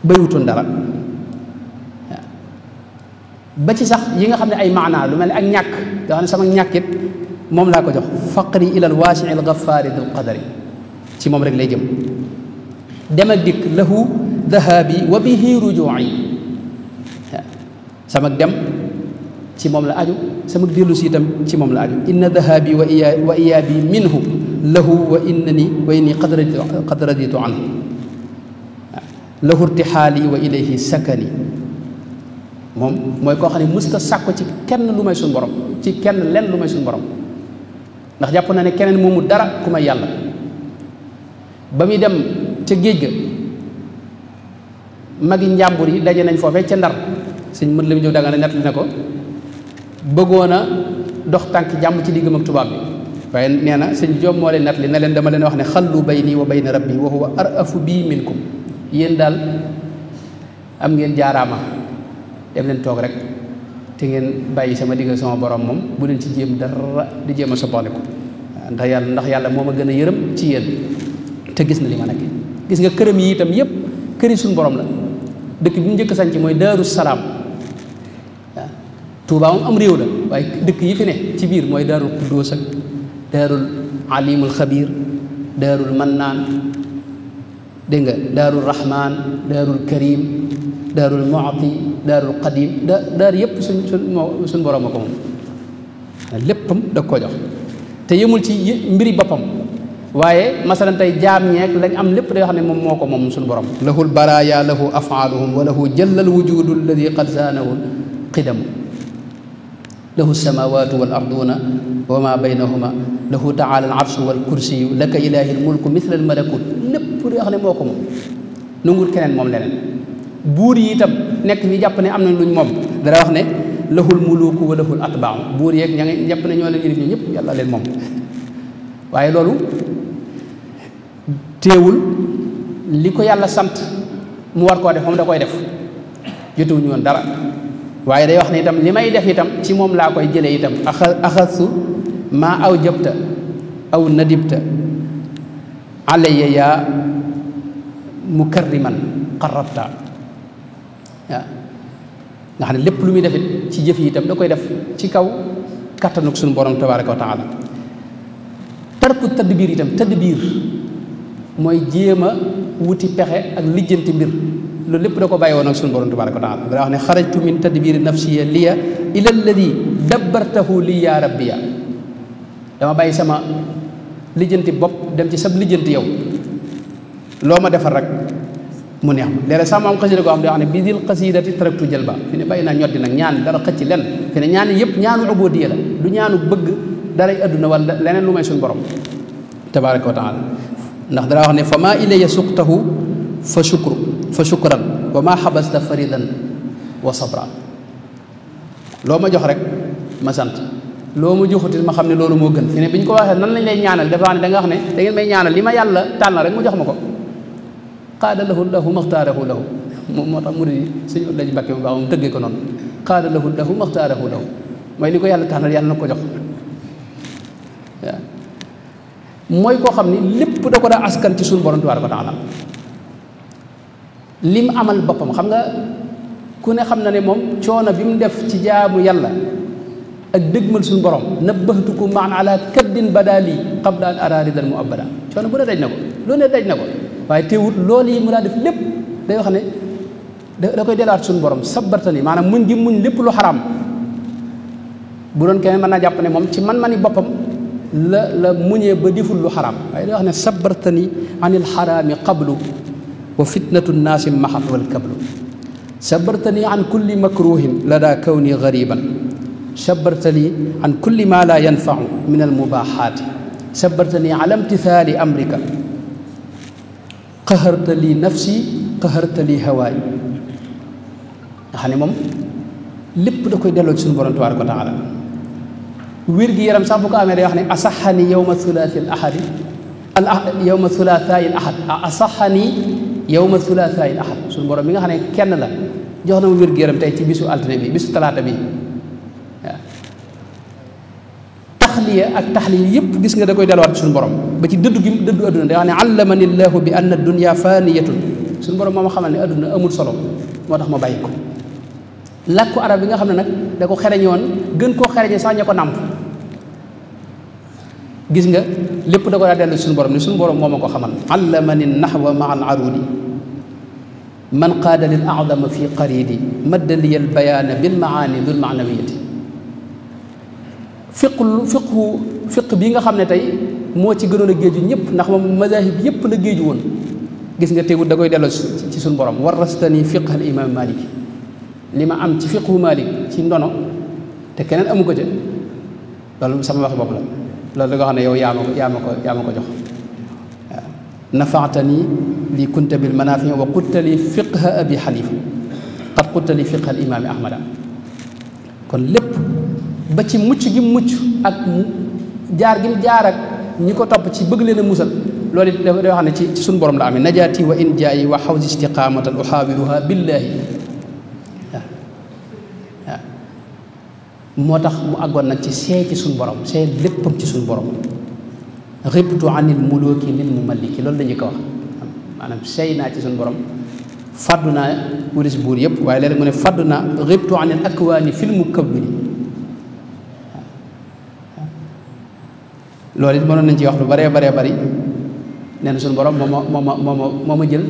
bayutoon dara waaw ba ci sax yi nga xam ne ay maanaa lu mel ne ak ñàkk yoo xam ne sama ñàkkit moom laa ko jox faqri ilal waasii al gaffaari dul qadari ci moom rek lay jëm dem ak dikk lahu dahabi wa bihi rujuu'i waaw sama dem ci moom la aju sama dellu si itam ci moom la aju inna dahabi wa iyaabi minhu lahu wa inni qad raditu anhu lahu irtixaali wa ilayhi sakani moom mooy koo xam ne musta sàkko ci kenn lu may suñu borom ci kenn lenn lu may suñu borom ndax jàpp na ne keneen moomu dara ku may yàlla ba muy dem ca géej ga magi njàmbur yi daje nañ foofee ca Ndar sëñ mën la mu jëw danga ne nettali na ko bëggoon a dox tànk jàmm ci diggam ak tubaab bi waaye nee na sëñ Jóob moo leen nettali ne leen dama leen wax ne xallu bayni wa bayna rabbi wa huwa arafu bii minkum yéen daal am ngeen jaaraama dem leen toog rek te ngeen bàyyi sama digg sama borom moom bu leen ci jéem dara di jéem a soppandiku ndax yàlla moo ma gën a yërëm ci yéen te gis na li ma nekk gis nga këram yi itam yëpp këri suñu borom la dëkk bi mu njëkk sañ ci mooy Daaru Salaam waaw Tuubaa moom am réew la waaye dëkk yi fi ne ci biir mooy Daarul Quddus ak Daarul Alimul Xabiir Daarul Mannaan dégg nga Daarul Rahmaan Daarul Karim Daarul Mu'ti Daarul Qadim daar yëpp suñ borom a ko moom léppam da ko jox te yemul ci mbiri boppam waaye masalan tey jaam ñeek lañ am lépp day xam ne moom moo ko moom suñu borom lahul baraaya lahu afaaluhum wa lahu jallal wujudu alladi qad zaanahu qidamu lahu samawatu wal arduna wa ma baynahuma lahu taala al arshu wal kursiyu laka ilahi al mulku mithla al malakut lépp day xam ne moo ko moom nangul keneen moom leneen buur yi itam nekk ñi jàpp ne am nañ luñ moom dara wax ne lahul muluku wa lahul atba'u buur yeeg ña ngi jàpp ne ñoo leen yilif ñu ñëpp yàlla leen moom waaye loolu teewul li ko yàlla sant mu war koo def moom da koy def jotewuñu woon dara waaye day wax ne itam li may def itam ci moom laa koy jëlee itam axasu maa aw jabta aw nadibta alayya yaa mukarriman qarrabta waaw nga xam ne lépp lu muy defit ci jëf yi itam da koy def ci kaw kattanuk suñu borom tabaraka wa taala tarku tadbiir itam tadbiir mooy jéem a wuti pexe ak lijjanti mbir loolu lépp da ko bàyyi woon ak suñu borom tabaraka wa taala da wax ne xarajtu min tadbiri nafsiya liya ila alladi dabbartahu li ya rabbiya dama bàyyi sama lijjanti bopp dem ci sab lijjanti yow loo ma defal rek mu neex ma léeg-léeg sax ma am xasida koo xam ne wax ne bi dil xasidati taraktu jëlba fi ne bàyyi naa ñoddi nag ñaan dara xëcc len fi ne ñaan yëpp ñaanu ubudiyya la du ñaanu bëgg daray adduna wala leneen lu may suñu borom tabaraka wa taala ndax dara wax ne fa maa ilaya suqtahu fa shukran wa maa xabasta faridan wa sabra loo ma jox rek ma sant loo ma joxutit ma xam ne loolu moo gën fi ne bi ñu ko waxee nan lañ lay ñaanal dafa wax ne da nga wax ne da ngeen may ñaanal li ma yàlla tànn rek mu jox ma ko qaada lahu maxtaarahu lahu moo tax murid yi suñu laji Mbàkke mu baax moom tëggee ko noonu qaada lahu maxtaarahu lahu mooy li ko yàlla tànnal yàlla na ko jox waaw mooy koo xam ni lépp da ko daa askan ci suñu borom tabaaraka wa taala lim amal boppam xam nga ku ne xam na ne moom coono bi mu def ci jaamu yàlla ak dëgmal suñu borom nabbahtukum maan ala kaddin badali qabla an araridal mu abada coono bu ne daj na ko loolu ne daj na ko waaye teewut loolu yi mu daa def lépp day wax ne da koy delluwaat suñu borom sabartani maanaam muñ gi muñ lépp lu xaraam bu doon keneen mën naa jàpp ne moom ci man-mani boppam la muñee ba deful lu xaraam waaye day wax ne sabartani anil xaraami qablu wa fitnatu nnaasi maxat wal kablu sabartani an kulli makruhin lada kawni gariban sabartani an kulli ma la yanfau min almubaxaati sabartani ala imtithali amrika qaharta li nafsi qaharta li hawaay nga xam ne moom lépp da koy delloo ci suñu borom tabaraka wa taala wér gi yaram sax bu ko amee day wax ne asaxani yowma thulathi al ahadi yowma thulathaai al ahad asaxani yowma thulathaai al ahad suñu borom mi nga xam ne kenn la jox na ma wér gi yaram tey ci bisu altine bi bisu talaata bi waaw taxliya ak taxliya yëpp gis nga da koy delluwaat suñu borom ba ci dëddu gi dëddu adduna day wax ne allamani llahu bi anna dunya faniyatun suñu borom moo ma xamal ne adduna amul solo moo tax ma bàyyi ko làkku arab bi nga xam ne nag da ko xereñoon gën koo xereñe sax ña ko nàmp gis nga lépp da ko daa dellu suñu borom ni suñu borom moo ma ko xamal allamani nahwa maa al arudi man qaada lil adama fi qaridi madda liya al bayaana bil maani dul maanawiyati fiq bi nga xam ne tey moo ci gënoon a géeju ñëpp ndax moom mazahib yëpp la géeju woon gis nga teewul da koy delloo ci suñu borom warastani fiqh al imam malik li ma am ci fiqhu malik ci ndono te keneen amu ko ca loolu sama wax bopp la loolu da nga xam ne yow yaa ma ko jox waaw nafaatani li kunta bil manafi wa qutta li fiqha abi xanifa qad qutta li fiqha al imami ahmada kon lépp ba ci mucc gi mucc ak jaar gi jaar ak ñi ko topp ci bëgg leen a musal loolu it day wax ne ci suñu borom la amee najaati wa in jaayi wa xawsi istiqamatan uxaawiruha billahi waaw moo tax mu àggoon nag ci seey ci suñu borom seey léppam ci suñu borom ribtu anil muluki lil mumalliki loolu dañu ko wax maanaam seey naa ci suñu borom faddu naa wulis buur yëpp waaye léeg-léeg mu ne faddu naa ribtu anil akwaani fil mukawwini loolu it mënoon nañ ci wax lu baree bari nee na suñu borom moo ma jël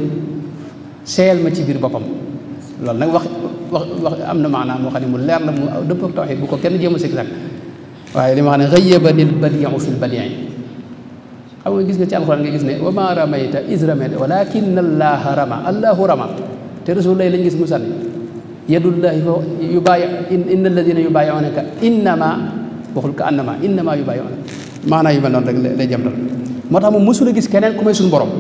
seeyal ma ci biir boppam loolu nag wax am na maanaam moo xam ne mu leer la mu dëpp ak tawxiid bu ko kenn jéem a sikk sàkk waaye li ma xam ne ghayyabani al-badi'u fi al-badi'i xam nga gis nga ci alxuraan nga gis ne wa ma ramayta iz ramayta walakinna allaha rama allahu rama te rasulullah lañ gis mu sànni yadullahi fa inna alladina yubayi'unaka innama waxul ka annama innama yubayi'unaka maanaam yu mel noonu rek lay jëmtal moo tax moom mësul a gis keneen ku may suñu borom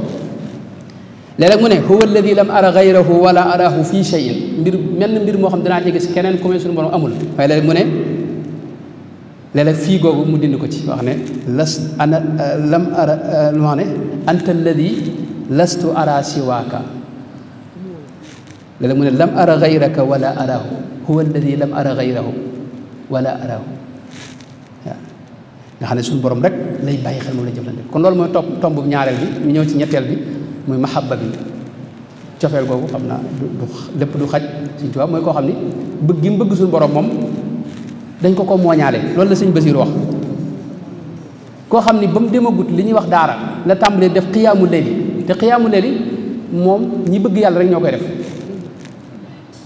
léeg-léeg mu ne huwa alladi lam ara gayrahu wala arahu fii shay'in mbir moo xam dinaa ci gis keneen ku mel suñu borom amul waaye léeg-léeg mu ne léeg-léeg fii googu mu dindi ko ci wax ne lam ara lu wax ne anta alladi lastu ara siwaaka léeg-léeg mu ne lam ara gayraka wala arahu huwa alladi lam ara gayrahu wala arahu waaw nga xam ne suñu borom rek lay bàyyi xel moom la jëflante kon loolu mooy tomb bu ñaareel bi ñu ñëw ci ñetteel bi muy mahabba bi cofeel googu xam naa du lépp du xaj Sëñ Tuubaa mooy koo xam ni bëgg gi mu bëgg suñu borom moom dañ ko mooñaale loolu la Sëñ Basiiru wax koo xam ni ba mu demagut li ñuy wax daara la tàmbalee def xiyaamu layli te xiyaamu layli moom ñi bëgg yàlla rek ñoo koy def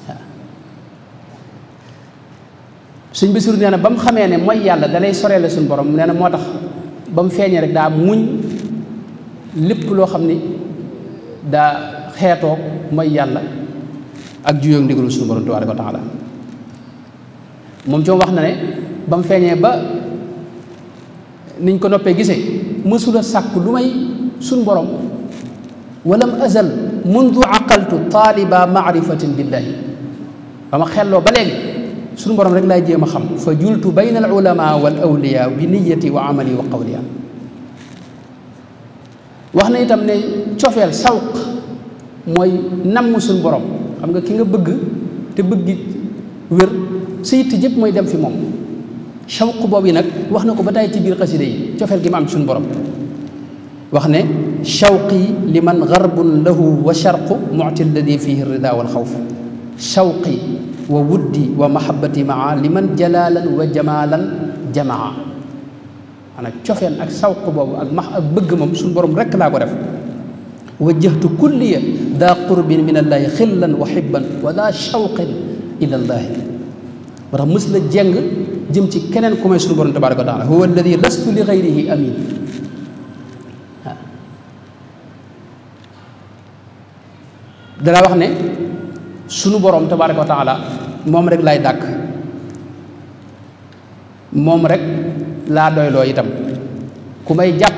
waaw Sëñ Basiiru nee na ba mu xamee ne mooy yàlla dalay soreele suñu borom nee na moo tax ba mu feeñee rek daa muñ lépp loo xam ni daa xeetoog mooy yàlla ak juyóog ndigalu suñu borom tabaaraka wa taala moom ci wax na ne ba mu feeñee ba niñ ko noppee gisee mësula sàkk lu may suñu borom walam azal mundu aqaltu taaliba maarifatin billahi ba ma xelloo ba léegi suñu borom rek laay jéem a xam fa jultu bayna al ulama wal awliya bi niyati wa amali wa qawliya wax na itam ne cofeel sawq mooy namm suñu borom xam nga ki nga bëgg te bëgg wér sa yitte jëpp mooy dem fi moom sawq boobu yi nag wax na ko ba tey ci biir xasida yi cofeel gi ma am suñu borom wax ne shawqi liman garbun lahu wa sharqu mu'ti alladi fihi rida wal xawf shawqi wa wuddi wa mahabbati maa liman jalalan wa jamalan jamaa maanaam cofeel ak sawq boobu ak bëgg moom suñu borom rekk laa ko def wajjahtu kulliya daa qurbin min allahi xillan wa xibban wa daa shawqin ila allahi moo tax mës la jeng jëm ci keneen ku may suñu borom tabaraka wa taala huwa alladi lastu li gayrihi amin waaw danaa wax ne suñu borom tabaraka wa taala moom rek laay dàkk moom rek laa doyloo itam ku may jàpp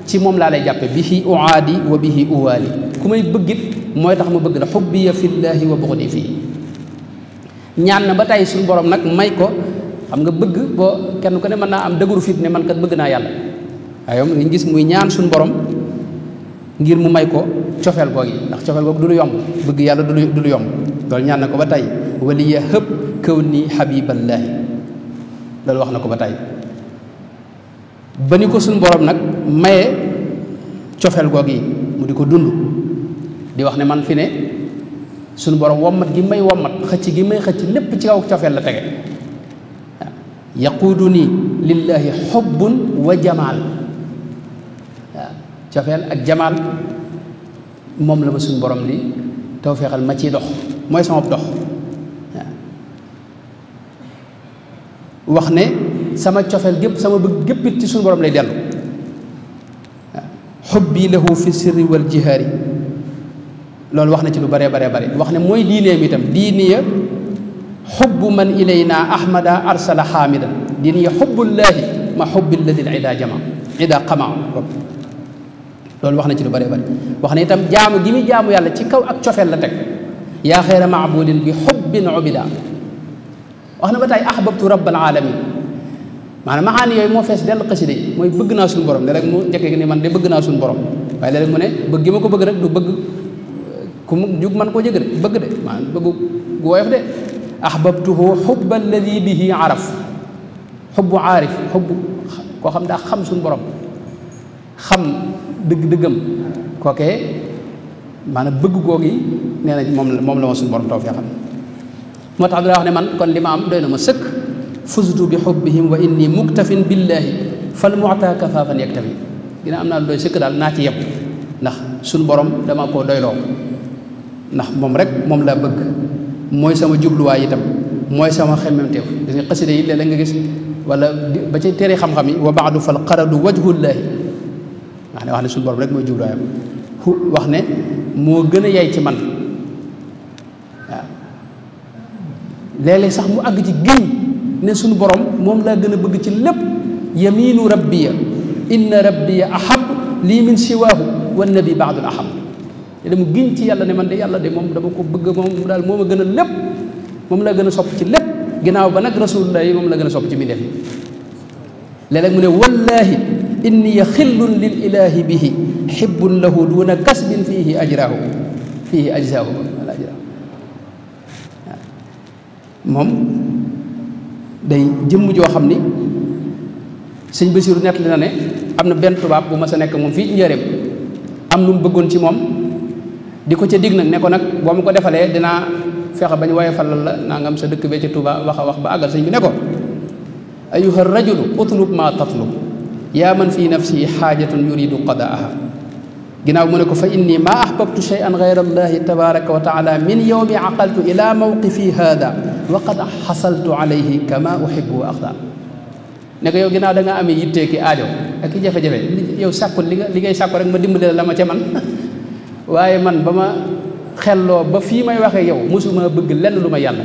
ci moom laa lay jàppe bihi uaadi wa bihi uwaali ku may bëggit mooy tax ma bëgg la xubbiya fillaahi wa buxdi fii ñaan na ba tey suñu borom nag may ko xam nga bëgg boo kenn ku ne mën naa am dëgëru fit ne man kat bëgg naa yàlla waaye yow dañu gis muy ñaan suñu borom ngir mu may ko cofeel googi ndax cofeel googu du lu yomb bëgg yàlla du lu yomb loolu ñaan na ko ba tey waliya hëb kaw ni xabiballaahi loolu wax na ko ba tey ba ni ko suñu borom nag maye cofeel googi mu di ko dund di wax ne man fi ne suñu borom wommat gi may wommat xëcc gi may xëcc lépp ci kaw cofeel la tege waaw yaquudu nii lillahi xubbun wa jamaal waaw cofeel ak jamaal moom la ma suñu borom li tawfeexal ma ciy dox mooy sama dox waaw wax ne sama cofeel gépp sama bëgg géppit ci suñu borom lay dellu waaw xubbi lahu fi sirri wal jihaari loolu wax na ci lu bare bare bare wax ne mooy diineem itam diiniya xubbu man ilayna ahmada arsala xaamida diiniya xubbullaahi ma xubbi alladi ida jama ida xama loolu wax na ci lu bare bare wax ne itam jaamu gi muy jaamu yàlla ci kaw ak cofeel la teg yaa xeera maabudin bi xubbin ubida wax na ba tey ahbabtu rabbal alamin maanaam maxaani yooyu moo fees dell xasida yi mooy bëgg naa suñu borom léeg-léeg mu njëkkee ni man de bëgg naa suñu borom waaye léeg-léeg mu ne bëgg gi ma ko bëgg rek du bëgg ku mu jug man koo jëg de bëgg de maanaam bëgg gu woyof de ahbabtuhu xubba alladi bihi araf xubbu aarif xubbu koo xam daa xam suñu borom xam dëgg-dëggam kookee maanaam bëgg googi nee na moom la ma suñu borom tawfeexal moo tax dina wax ne man kon li ma am doy na ma sëkk fuztu bi xubbihim wa inni muktafin billahi fal mu'ta kafaafan yaktafi dina am naa doy sëkk daal naa ci yem ndax suñu borom dama koo doyloo ndax moom rek moom laa bëgg mooy sama jubluwaay itam mooy sama xemmemteef gis nga xasida yi léeg-léeg nga gis wala ba ci téere xam-xam yi wa baadu fal qaradu wajhullaahi wax ne suñu borom rek mooy jubluwaayam wax ne moo gën a yay ci man waaw léeg-léeg sax mu àgg ci géñ ne suñu borom moom laa gën a bëgg ci lépp yaminu rabbiya inna rabbiya ahab lii min siwaahu wa nabi baadul ahab dama giñ ci yàlla ne man de yàlla de moom dama ko bëgg moom daal moo ma gën a lépp moom la gën a sopp ci lépp ginnaaw ba nag rasulullah yi moom la gën a sopp ci mbindeef léeg-léeg mu ne wallahi inni xillun lil ilahi bihi xibbun lahu duna kasbin fihi ajrahu fihi ajzaahu wala ajrahu moom day jëmm joo xam ni sëñ Basiru nettali na ne am na benn tubaab bu ma sa nekk moom fii ci njëreem am lu mu bëggoon ci moom di ko ca dig nag ne ko nag boo ma ko defalee dinaa fexe bañ woye falal la nangam sa dëkk bee ca Tuuba wax a wax ba àggal sëñ bi ne ko ayuha rajulu utlub ma tatlub yaa man fi nafsi xaajatun yuridu qadaaha ginnaaw mu ne ko fa inni ma ahbabtu shay'an gayra allahi tabaraka wa taala min yawmi aqaltu ila mawqifi hada wa qad xasaltu alayhi kama uhibbu wa axda ne ko yow ginnaaw da nga amee yittee ki aajo ak i jafe-jafe yow sàkkul li ngay sàkku rek ma dimbale la ma ca man waaye man ba ma xelloo ba fii may waxee yow mosuma bëgg lenn lu ma yàlla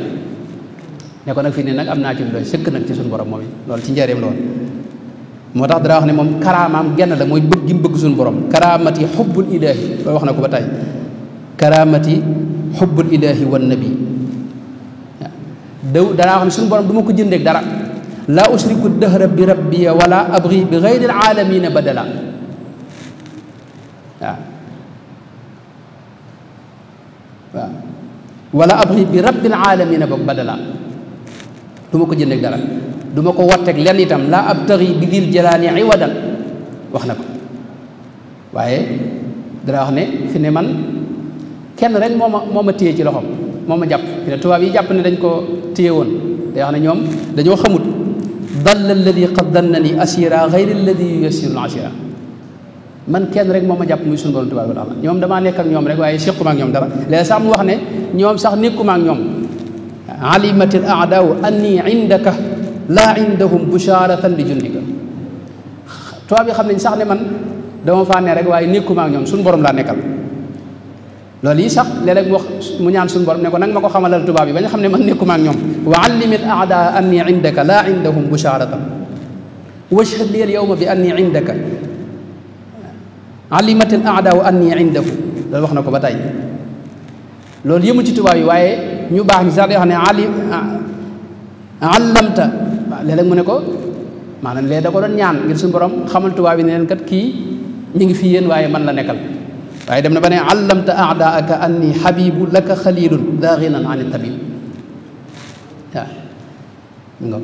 ne ko nag fii ne nag am naa ci lu doy sëkk nag ci suñu borom moom it loolu ci njëriñam la woon moo tax dara wax ne moom karaamaam genn la mooy bëgg gi mu bëgg suñu borom karaamati xubbul ilaahi loolu wax na ko ba tey karaamati xubbul ilaahi wan nabi daw danaa wax ne suñu borom du ma ko jëndeeg dara laa usriku dahra bi rabbiya wala abri bi gayri alamina badala waaw wala abri bi rabbil alamina ba badala du ma ko jëndeeg dara du ma ko watteeg lenn itam laa abtari bi dil jalaani iwadan wax na ko waaye dara wax ne fi ne man kenn rek moo ma téye ci loxoom moo ma jàpp fi ne tubaab yi jàpp ne dañ ko téye woon day wax ne ñoom dañoo xamut dalla alladi qad dannani asira gayri alladi yuyassiru asira man kenn rek moo ma jàpp muy suñu borom tabaaraka wa taala ñoom damaa nekk ak ñoom rek waaye séquma ak ñoom dara léegi sax mu wax ne ñoom sax nekkuma ak ñoom alimatil aadaaw anni indaka laa indahum busharatan li jundika tubaab yi xam nañ sax ne man dama faa ne rek waaye nekkuma ak ñoom suñu borom laa nekkal loolu yi sax léeg-léeg mu ñaan suñu borom ne ko nag ma ko xamalal tubaab yi ba nga xam ne man nekkuma ak ñoom wa allimil aadaa anni indaka laa indahum busharatan washhad li al yawma bi anni indaka alimatil aadaaw anni indahu loolu wax na ko ba tey loolu yëmu ci tubaab yi waaye ñu baax ñi sax day wax ne allamta waaw léeg-léeg mu ne ko maanaam léegi da ko doon ñaan ngir suñu borom xamal tubaab yi ne leen kat kii ñu ngi fi yéen waaye man la nekkal waaye dem na ba ne allamta aadaaka anni habibu laka xalilun daa ginan an tabib waaw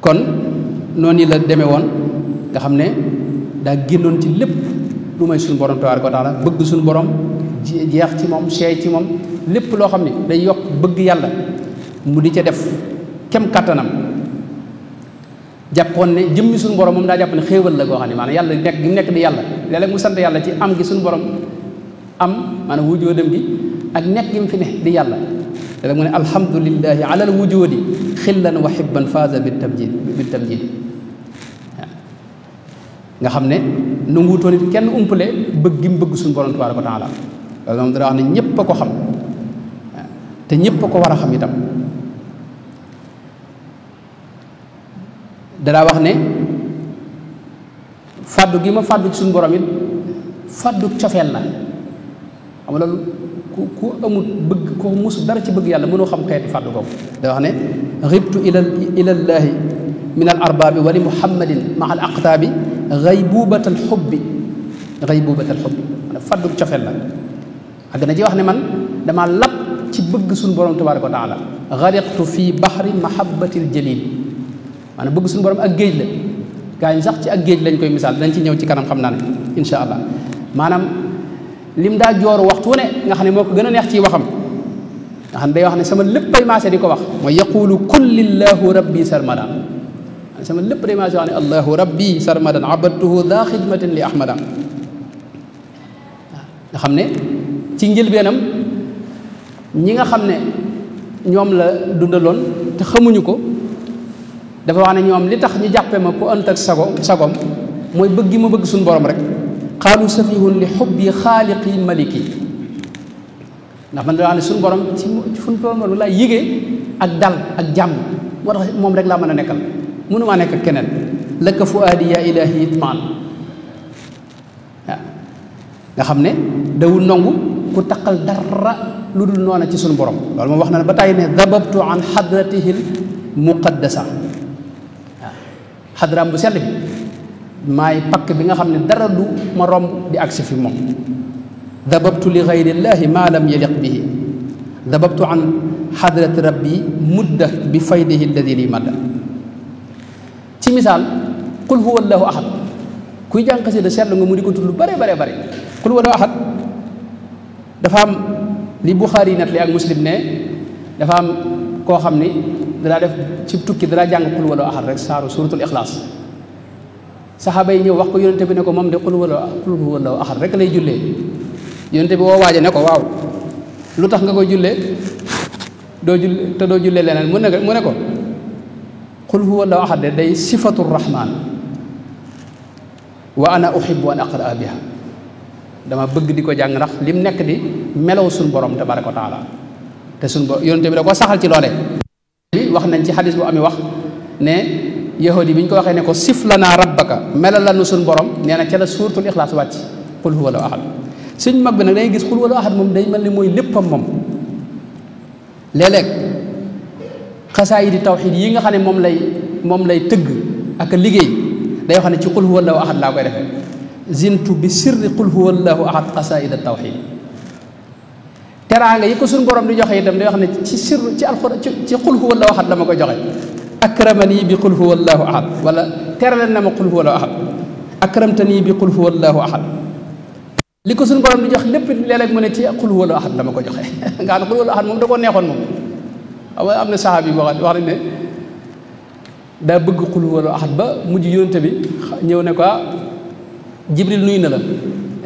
kon noonu la demee woon nga xam ne daa génnoon ci lépp lu may suñu borom tabaaraka wa taala bëgg suñu borom jeex ci moom seey ci moom lépp loo xam ne day yokk bëgg yàlla mu di ca def kem kattanam jàppoon ne jëmmi suñu borom moom daa jàpp ne xéewal la goo xam ne maanaam yàlla nekk gi mu nekk di yàlla léeg-léeg mu sant yàlla ci am gi suñu borom am maanaam wujoodam gi ak nekk gi mu fi ne di yàlla léeg-léeg mu ne alhamdulillahi ala al wujudi xillan wa xibban faaza bi tamjid nga xam ne nanguutoon it kenn umpale bëgg gi mu bëgg suñu borom tabaaraka wa taala loolu moom dara wax ne ñëpp a ko xam te ñëpp a ko war a xam itam dara wax ne fàddu gi ma fàddu ci suñu borom it fàddu cofeel la xam nga loolu ku amul bëgg ku musu dara ci bëgg yàlla mënoo xam xeeti fàddu kooku da wax ne ribtu ilallaahi min al arbaabi wa li muhammadin maa al aqtaabi gaybubatal xubbi maanaam fàddu cofeel la ak na ci wax ne man dama lab ci bëgg suñu borom tabaaraka wa taala gariqtu fi bahri mahabbatil jalil maanaam bëgg suñu borom ak géej la gaa yi sax ci ak géej lañ koy misaal dañ ci ñëw ci kanam xam naa ne insha allah maanaam lim daa jooru waxtu ne nga xam ne moo ko gën a neex ci waxam nga xam ne day wax ne sama léppay maase di ko wax mooy yaqulu kullillahu rabbi sarmadan sama lépp day maase wax ne allahu rabbi sarmadan abadtuhu daa xidmatin li ahmada nga xam ne ci njëlbeenam ñi nga xam ne ñoom la dundaloon te xamuñu ko dafa wax ne ñoom li tax ñu jàppe ma ku ënt ak sagom mooy bëgg gi ma bëgg suñu borom rek xaalu safihun li xubbi xaaliqi maliki ndax man da wax ne suñu borom ci fu ñu toll laay yëgee ak dal ak jàmm moo tax moom rek laa mën a nekkal mënumaa nekk ak keneen laka fuaadi ya ilahi itmaan waaw nga xam ne dawul nangu ku taqal dara lu dul noona ci suñu borom loolu moom wax na ne ba tàyyi ne dababtu an xadratihil muqaddasa waaw xadraam bu sell bi maay pakk bi nga xam ne dara du ma romb di agsi fi moom dababtu li gayrillahi ma lam yaliq bihi dababtu an xadrati rabbi mudda bi faydihi alladi li madda ci misaal qul huwa allahu ahad kuy jàng xasida seetlu nga mu di ko tudd lu bare qul huwa allahu ahad dafa am li Buxaari nat li ak Muslim ne dafa am koo xam ni danaa def ci tukki danaa jàng qul huwa allahu ahad rek saaru suratul ixlaas saxaaba yi ñëw wax ko yonente bi ne ko moom de qul huwa allahu ahad rek lay jullee yonente bi woo waaje ne ko waaw lu tax nga koy jullee doo jullee leneen mu ne ko qul huwa allahu ahad de day sifatu rahman wa ana uhibbu an aqraa biha dama bëgg di ko jàng ndax lim nekk di melaw suñu borom tabaraka wa taala te suñu borom yonente bi da ko saxal ci loole wax nañ ci xadis bu ami wax ne yahudi bi ñu ko waxee ne ko sif lanaa rabbaka melal la nu suñu borom nee na ca la suuratul ixlaas wàcc qul huwa allahu ahad suñ mag bi nag dangay gis qul huwa allahu ahad moom day mel ni mooy léppam moom léeg-léeg xasaayid di tawxiid yi nga xam ne moom lay tëgg ak liggéey day wax ne ci qul huwa allahu ahad laa koy defee zintu bi sirri qul huwa allahu ahad xasaayid at tawxiid teraanga yi ko suñu borom di joxe itam day wax ne ci sir ci alxuraan ci qul huwa allahu ahad la ma koy joxe akramani bi qul huwa allahu ahad wala terale na ma qul huwa allahu ahad akramtani bi qul huwa allahu ahad li ko suñu borom di jox lépp léeg-léeg mu ne ci qul huwa allahu ahad la ma ko joxe nga xam ne qul huwa allahu ahad moom da koo neexoon moom am na saxaaba yi wax nañ ne daa bëgg qul huwa allahu ahad ba mujj yónente bi ñëw ne ko jibril nuyu na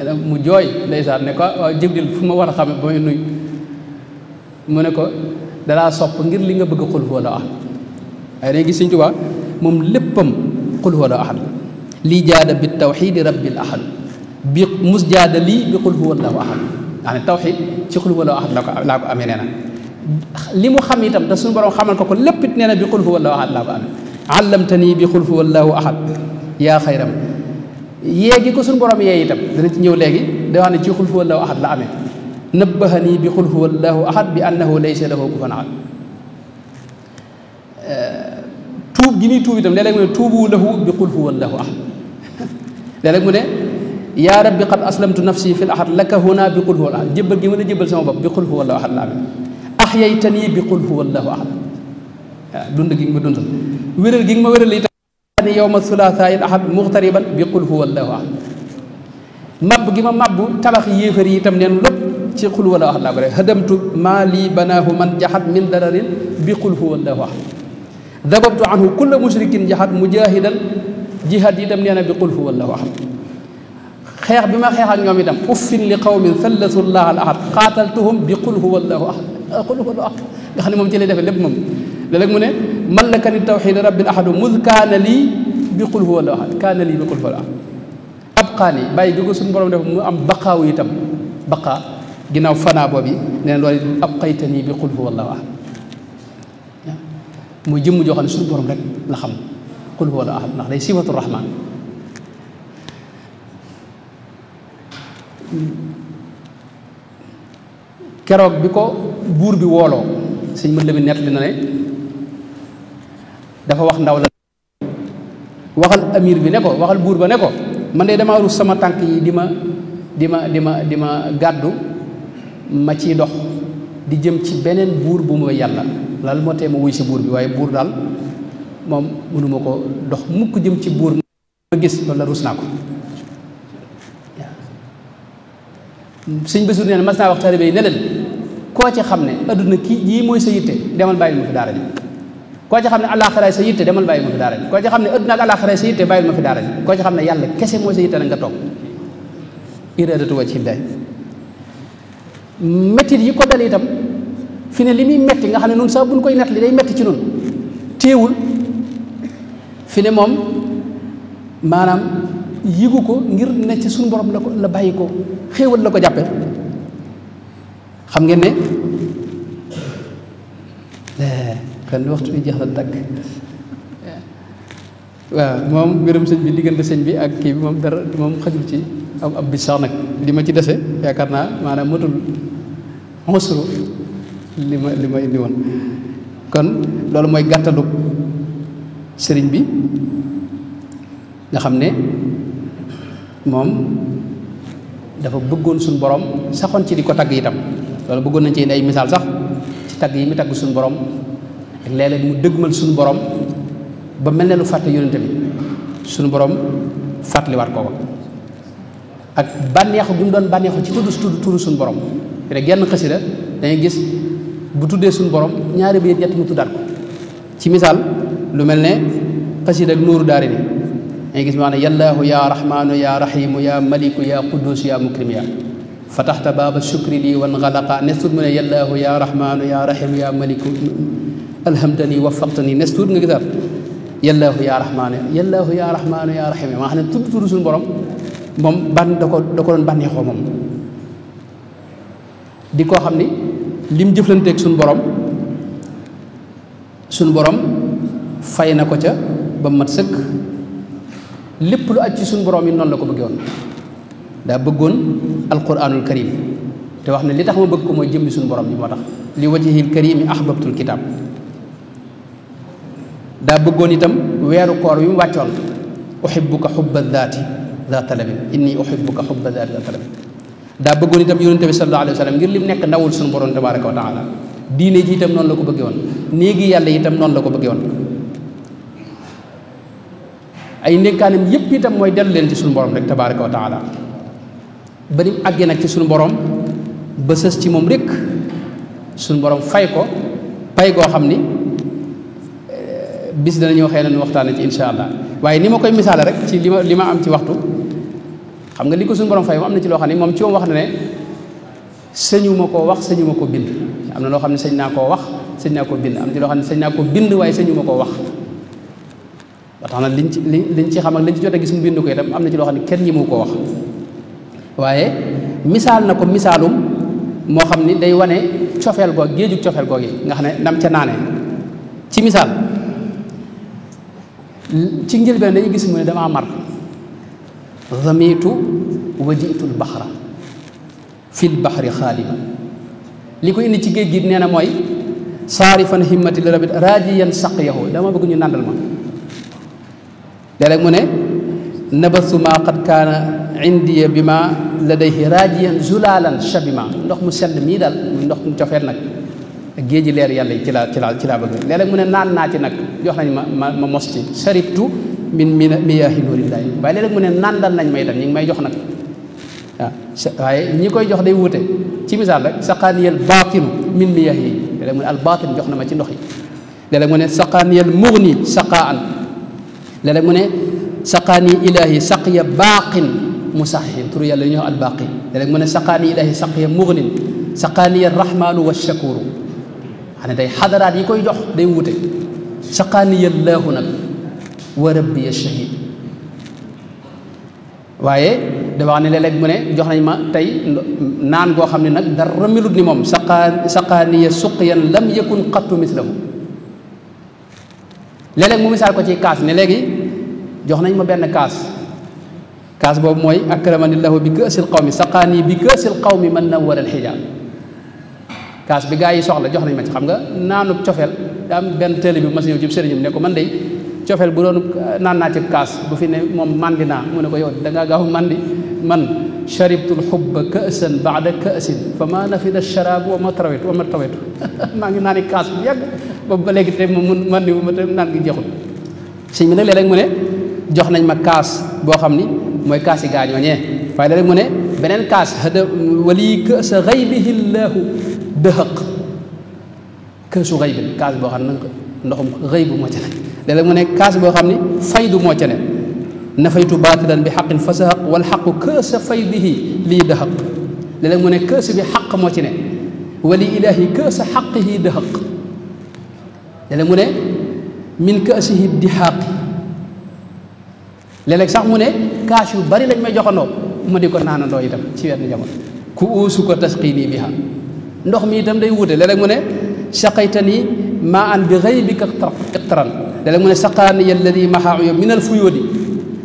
la mu jooy ndeysaan ne ko waaw jibril fu ma war a xame ba may nuyu mu ne ko dalaa sopp ngir li nga bëgg qul huwa allahu ahad waaye dañuy gis Sëñ Tuubaa moom léppam qul huwa allahu ahad lii jaada bi tawxiidi rabbil ahad bi mus jaada lii bi qul huwa allahu ahad yaa ne tawxiid ci qul huwa allahu ahad laa ko amee nee na li mu xam itam te suñu borom xamal ko lépp it nee na bi qul huwa allahu ahad laa ko amee allamtanii bi qul huwa allahu ahad yaa xayram yéegi ko suñu borom yee itam dana ci ñëw léegi da wax ne ci qul huwa allahu ahad la amee nabbahanii bi qul huwa allahu ahad bi annahu laysa lahu kufuwan ahad tuub gi muy tuub itam léeg-léeg mu ne tuubu lahu bi qul huwa allahu ahad léeg-léeg mu ne yaa rabbi qad aslamtu nafsi fi l ahad laka huna bi qul huwa allahu ahad jébbal gi ma la jébbal sama bopp bi qul huwa allahu ahad la amee ahyaytanii bi qul huwa allahu ahad waaw dund gi nga ma dundal wéral gi nga ma wéral itam ni yowma thulatha il ahad muxtariban bi qul huwa allahu ahad mabb gi ma mabbu tabax yéefar yi itam neen lépp ci qul huwa allahu ahad laa ko def hadamtu maa lii banaahu man jaxat min dararin bi qul huwa allahu ahad dababtu anhu kulla mushrikin jaxat mujahidan jihad itam nee na bi qul huwa allahu ahad xeex bi ma xeex ak ñoom itam uffin li qawmin thallathu llah al ahad qaataltuhum bi qul huwa allahu ahad qul huwa allahu ahad nga xam ne moom ci lay defee lépp moom léeg-léeg mu ne malakani tawxiid rabbil ahad mud kaana lii bi qul huwa allahu ahad kaana lii bi qul huwa allahu ahad abqaani bàyyi gi ko suñu borom def mu am baqaawu itam baqaa ginnaaw fanaa boobu nee na loolu abqaytanii bi qul huwa allahu ahad muy jëmm joo xam ne suñu borom rek la xam qul huwa allahu ahad ndax day sifatu rahman keroog bi ko buur bi wooloo sëñ mën la mi nett li na ne dafa wax ndaw la waxal amir bi ne ko waxal buur ba ne ko man de damaa rus sama tànk yi di ma gàddu ma ciy dox di jëm ci beneen buur bu ma yàlla lal moo tee ma wuy si buur bi waaye buur daal moom mënuma ko dox mukk jëm ci buur ma gis loolu la rus naa ko sëñ Basiru nee na mas naa wax taalibe yi ne leen koo ci xam ne adduna kii jii mooy sa yitte demal bàyyil ma fi daara ji koo ci xam ne àllaaxira sa yitte demal bàyyil ma fi daara ji koo ci xam ne adduna ak àllaaxira sa yitte bàyyil ma fi daara ji koo ci xam ne yàlla kese mooy sa yitte nag nga toog iraadatu wajhillaah mettit yi ko dal itam fi ne li muy metti nga xam ne nun sax buñ koy nett li day metti ci nun téewul fi ne moom maanaam yigu ko ngir ne ci suñu borom la bàyyi ko xéewal la ko jàppe xam ngeen ne kan waxtu bi jeex na tàkk waaw moom mbirum sëñ bi diggante sëñ bi ak kii bi moom dara moom xajul ci ab bis sax nag li ma ci dese yaakaar naa maanaam matul xosru li ma indi woon kon loolu mooy gàttalu sëriñ bi nga xam ne moom dafa bëggoon suñu borom saxoon ci di ko tagg itam loolu bëggoon nañ ci indi ay misaal sax ci tagg yi mu tagg suñu borom ak léeg-léeg mu dëggmal suñu borom ba mel ne lu fàtte yonente bi suñu borom fàttaliwaat ko ak bànneexu bi mu doon bànneexu ci tudd suñu borom te genn xasida dangay gis bu tuddee suñu borom ñaari bayit ñett mu tuddaat ko ci misaal lu mel ne xasida ak nuuru daari ni dangay gis maanaam yallaahu ya rahmaanu ya rahimu ya maliku ya quddus ya mukrim ya fataxta baaba shukri lii wan xalaqa nes tuut mu ne yallaahu ya rahmaanu ya rahimu ya maliku alhamdani wafaqtani nes tuut nga gisaat yallaahu ya rahmaanu ya rahimu maa xam ne tudd suñu borom moom da ko doon bànneexoo moom di koo xam ni lim jëflanteeg suñu borom fay na ko ca ba mat sëkk lépp lu aj ci suñu borom yi noonu la ko bëggee woon daa bëggoon alquranul karim te wax ne li tax ma bëgg ko mooy jëmmi suñu borom bi moo tax li wajhil karimi ahbabtul kitab daa bëggoon itam weeru koor wi mu wàccoon uhibbuka hubba dhaati daa talabin inni uhibbuka hubba dhaati daa talabin daa bëggoon itam yonente bi sallallahu alayhi wa sallam ngir lim nekk ndawul suñu borom tabaraka wa taala diine ji itam noonu la ko bëggee woon néegi yàlla itam noonu la ko bëggee woon ay ndénkaanam yépp itam mooy dellu leen ci suñu borom rek tabaraka wa taala ba nim àggee nag ci suñu borom ba sës ci moom rek suñu borom fay ko pay goo xam ni bis dana ñëw xëy na nu waxtaane ci insha allah waaye ni ma koy misaale rek ci li ma am ci waxtu xam nga li ko suñu borom fay moom am na ci loo xam ne moom ci moom wax na ne sëñu ma koo wax sëñu ma koo bind am na loo xam ne sëñ naa koo wax sëñ naa koo bind am na ci loo xam ne sëñ naa koo bind waaye sëñu ma koo wax ba tax na liñ ci xam ak liñ ci jot a gis mu bind ko itam am na ci loo xam ne kenn ñi mu koo wax waaye misaal na ko misaalum moo xam ni day wane cofeel goog géejug cofeel goog yi nga xam ne ndam ca naane ci misaal ci njëlbeen dañuy gis mu ne damaa mar zamitu wajitul baxra fil baxri xaalima li ko indi ci géej gi nee na mooy saarifan himmati li rabit raajiyan saqyahu dama bëgg ñu nàndal ma léeg-léeg mu ne nabasu ma qad kaana indiya bi ma ladayhi raajiyan zulalan shabima ndox mu sell mii daal muy ndox mu cofeet nag géeji leer yàlla yi ci laa bëgg léeg-léeg mu ne naan naa ci nag jox nañ ma mos ci saribtu min miyaahi nuurillahi waaye léeg-léeg mu ne nandal nañ may itam ñi ngi may jox nag waaw waaye ñi koy jox day wute ci misaal rek saqaaniyal baatinu min miyaahi yi léeg-léeg mu ne al baatin jox na ma ci ndox yi léeg-léeg mu ne saqaaniyal mugni saqaan léeg-léeg mu ne saqaani ilaahi saqiya baaqin musaxin turu yàlla ñu wax al baaqi léeg-léeg mu ne saqaani ilaahi saqiya mugnin saqaaniya rahmaanu wa shakuru xam ne day xadaraat yi koy jox day wute saqaaniya llaahu nag wa rabbiya shahid waaye da wax ne léeg-léeg mu ne jox nañ ma tey naan goo xam ne nag dara melut ni moom saqaaniya suqyan lam yakun qattu mislahu léeg-léeg mu misaal ko ci kaas ne léegi jox nañ ma benn kaas boobu mooy akramanillahu bi kaasil qawmi saqaani bi kaasil qawmi man nawwara alxijaab kaas bi gaa yi soxla jox nañ ma ci xam nga naanu cofeel daa am benn télé bi ma si ñëw ci sëriñam ne ko man de cofeel bu doon naan naa ci kaas bu fi ne moom mandi naa mu ne ko yow da ngaa gaaw mandi man sharibtul xubba kaasan baada kaasin fa ma nafida sharaabu wa ma tawetu maa ngi naani kaas bu yàgg boobu ba léegi te moom mandi bu ma te naan gi jeexul sëñ bi nag léeg-léeg mu ne jox nañ ma kaas boo xam ni mooy kaas yi gaañooñee waaye léeg-léeg mu ne beneen kaas hada wali kaasa xaybihi llaahu dëhëq kaasu xaybin kaas boo xam ne ndoxum xëy bu moo ca ne léeg-léeg mu ne kaas boo xam ni faydu moo ca ne nafaytu baatilan bi xaqin fa sahaq wal xaqu kaasa faydihi lii dëhëq léeg-léeg mu ne kaas bi xaq moo ci ne wali ilaahi kaasa xaqihi dëhëq léeg-léeg mu ne min kaasihi dixaaqi léeg-léeg sax mu ne kaas yu bari lañ may joxandoo ma di ko naanandoo itam ci wenn jamono ku uusu ko tasqiini biha ndox mi itam day wute léeg-léeg mu ne saqaytani maa an bi gaybika iqtaran léeg-léeg mu ne saqaaniya alladi maxaayo min al fuyóodi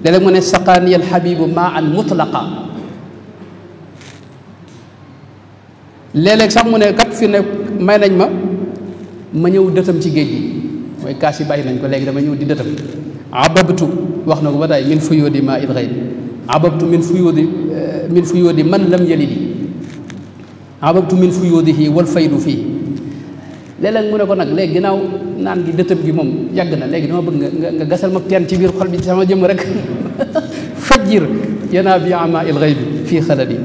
léeg-léeg mu ne saqaaniya alxabibu maa an mutlaqa léeg-léeg sax mu ne kat fi ne may nañ ma ñëw dëtam ci géej gi mooy kaas yi bàyyi nañ ko léegi dama ñëw di dëtam ababtu wax na ko ba tey min fuyóodi maa il xayb ababtu min fuyóodi man lam yalidi ababtu min fuyóodihi wal faydu fii léeg-léeg mu ne ko nag léegi ginnaaw naan gi dëtëm gi moom yàgg na léegi dama bëgg nga gasal ma teen ci biir xol bi sama jëm rek fajjir yanaa bi ama il xaybi fii xaladi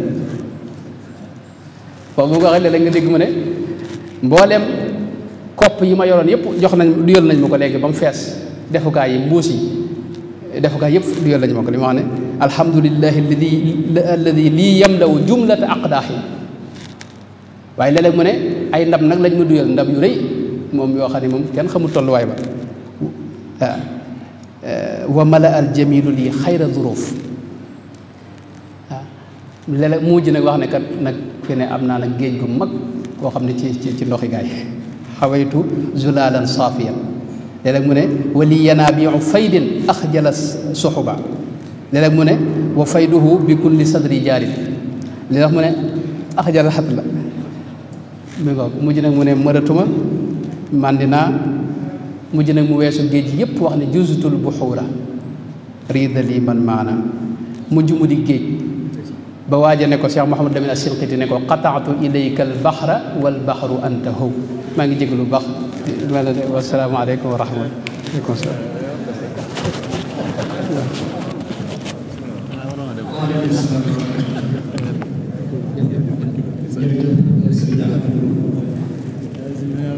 boobu nga xam léeg-léeg nga dégg mu ne mbooleem kopp yi ma yoroon yëpp jox nañ duyal nañ ma ko léegi ba mu fees defukaay yi mbuus yi defukaay yëpp duyal nañ ma ko li ma wax ne alhamdulillahi alladi lii yamlaw jumlata aqdaahi waaye léeg-léeg mu ne ay ndab nag lañ ma duyal ndab yu rëy moom yoo xam ne moom kenn xamul tolluwaay ba waaw wa mala al jamilu lii xayra duruf waaw léeg-léeg mujj nag wax ne kat nag fi ne am naa nag géej gu mag koo xam ne ci ndoxi gaay xawaytu zulalan saafiyan léeg-léeg mu ne wali yanaabiu faydin axjala suxuba léeg-léeg mu ne wa fayduhu bi kulli sadri jaarin léeg-léeg mu ne axjala xat la mi ngo mujj nag mu ne mëratuma mandinaa mujj nag mu weesu géej yépp wax ne juzutul buxuura riidali man maana mujj mu di géej ba waaja ne ko Cheikh Mouhamadou Lamine As-Sinqiti ne ko qataatu ilayka al baxra wal baxru anta hu maa ngi jégalu baax wassalaamu aleykum wa rahmatulah.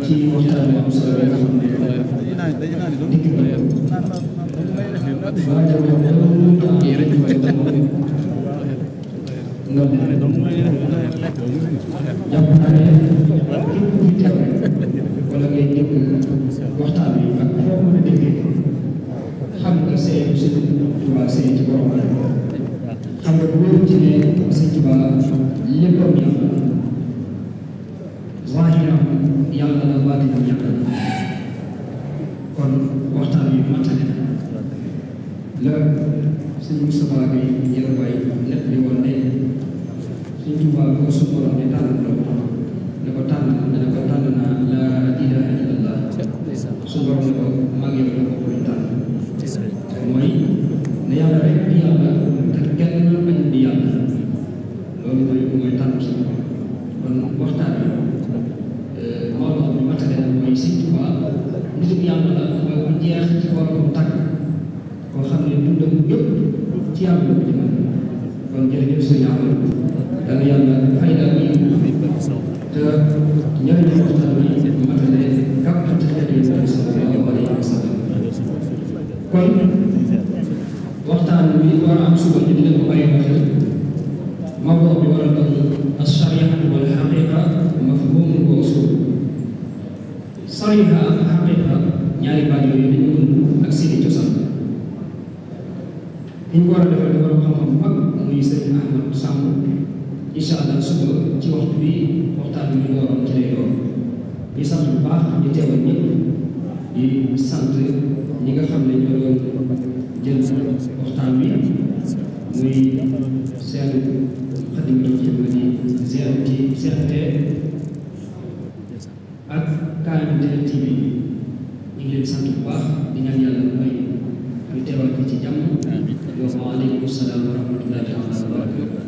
ci waxtaan bi am solo bi nga xam ne dikk jàpp naa ne képp ku fi teew wala ngay dégg waxtaan bi ak foo mën a déggee xam nga Sëñ Tuubaa sëy ci borom xam nga bu wér ci ne Sëñ Tuubaa léppam yàlla waahiram yàlla la baatinam yàlla la kon waxtaan bi matale la sëñ Moustapha Gueye yéen waay lépp li woon ne Sëñ Tuubaa ko su borom ne tànn ne ko tànn naa la ilaha illallah su borom ne ko mag yow la ko koy tànn mooy ne yàlla rek di yàlla te kenn bañ di yàlla loolu mooy tànn sa borom kon waxtaan bi moo tax ñu matale mooy Sëñ Tuubaa nitu yàlla la mooy ku jeex ci borom tàgg koo xam ne dundam yëpp ci yàlla la ko jëmal kon jërëjëf sëñ yàlla dana yàlla fay la yi te njëriñu waxtaan bi matale kàpp ci xeet yi sallallahu alayhi wa sallam kon waxtaan bi war a am suba ñu dina ko bàyyi xel mawdu bi war a doon as-shari'a wal haqiqa mafhum wa usul sariha ak haqiqa ñaari baat yooyu dañu wund ak seeni cosaan ñu ko war a defal borom xam-xam bu mag muy sëriñ Ahmad Samb incha allah suba ci waxtu bi waxtaan bi ñu waroon ci lay doon ñu sant bu baax ñu teewal ñëpp di sant ñi nga xam ne ñoo doon jël waxtaan bi muy seen xadimatul xidma di GMT ak KMT TV ñu ngi leen sant bu baax di ñaan yàlla may ñu teewal ko ci jàmm. Wa aleykum salaam wa rahmatullahi wa barakatuh.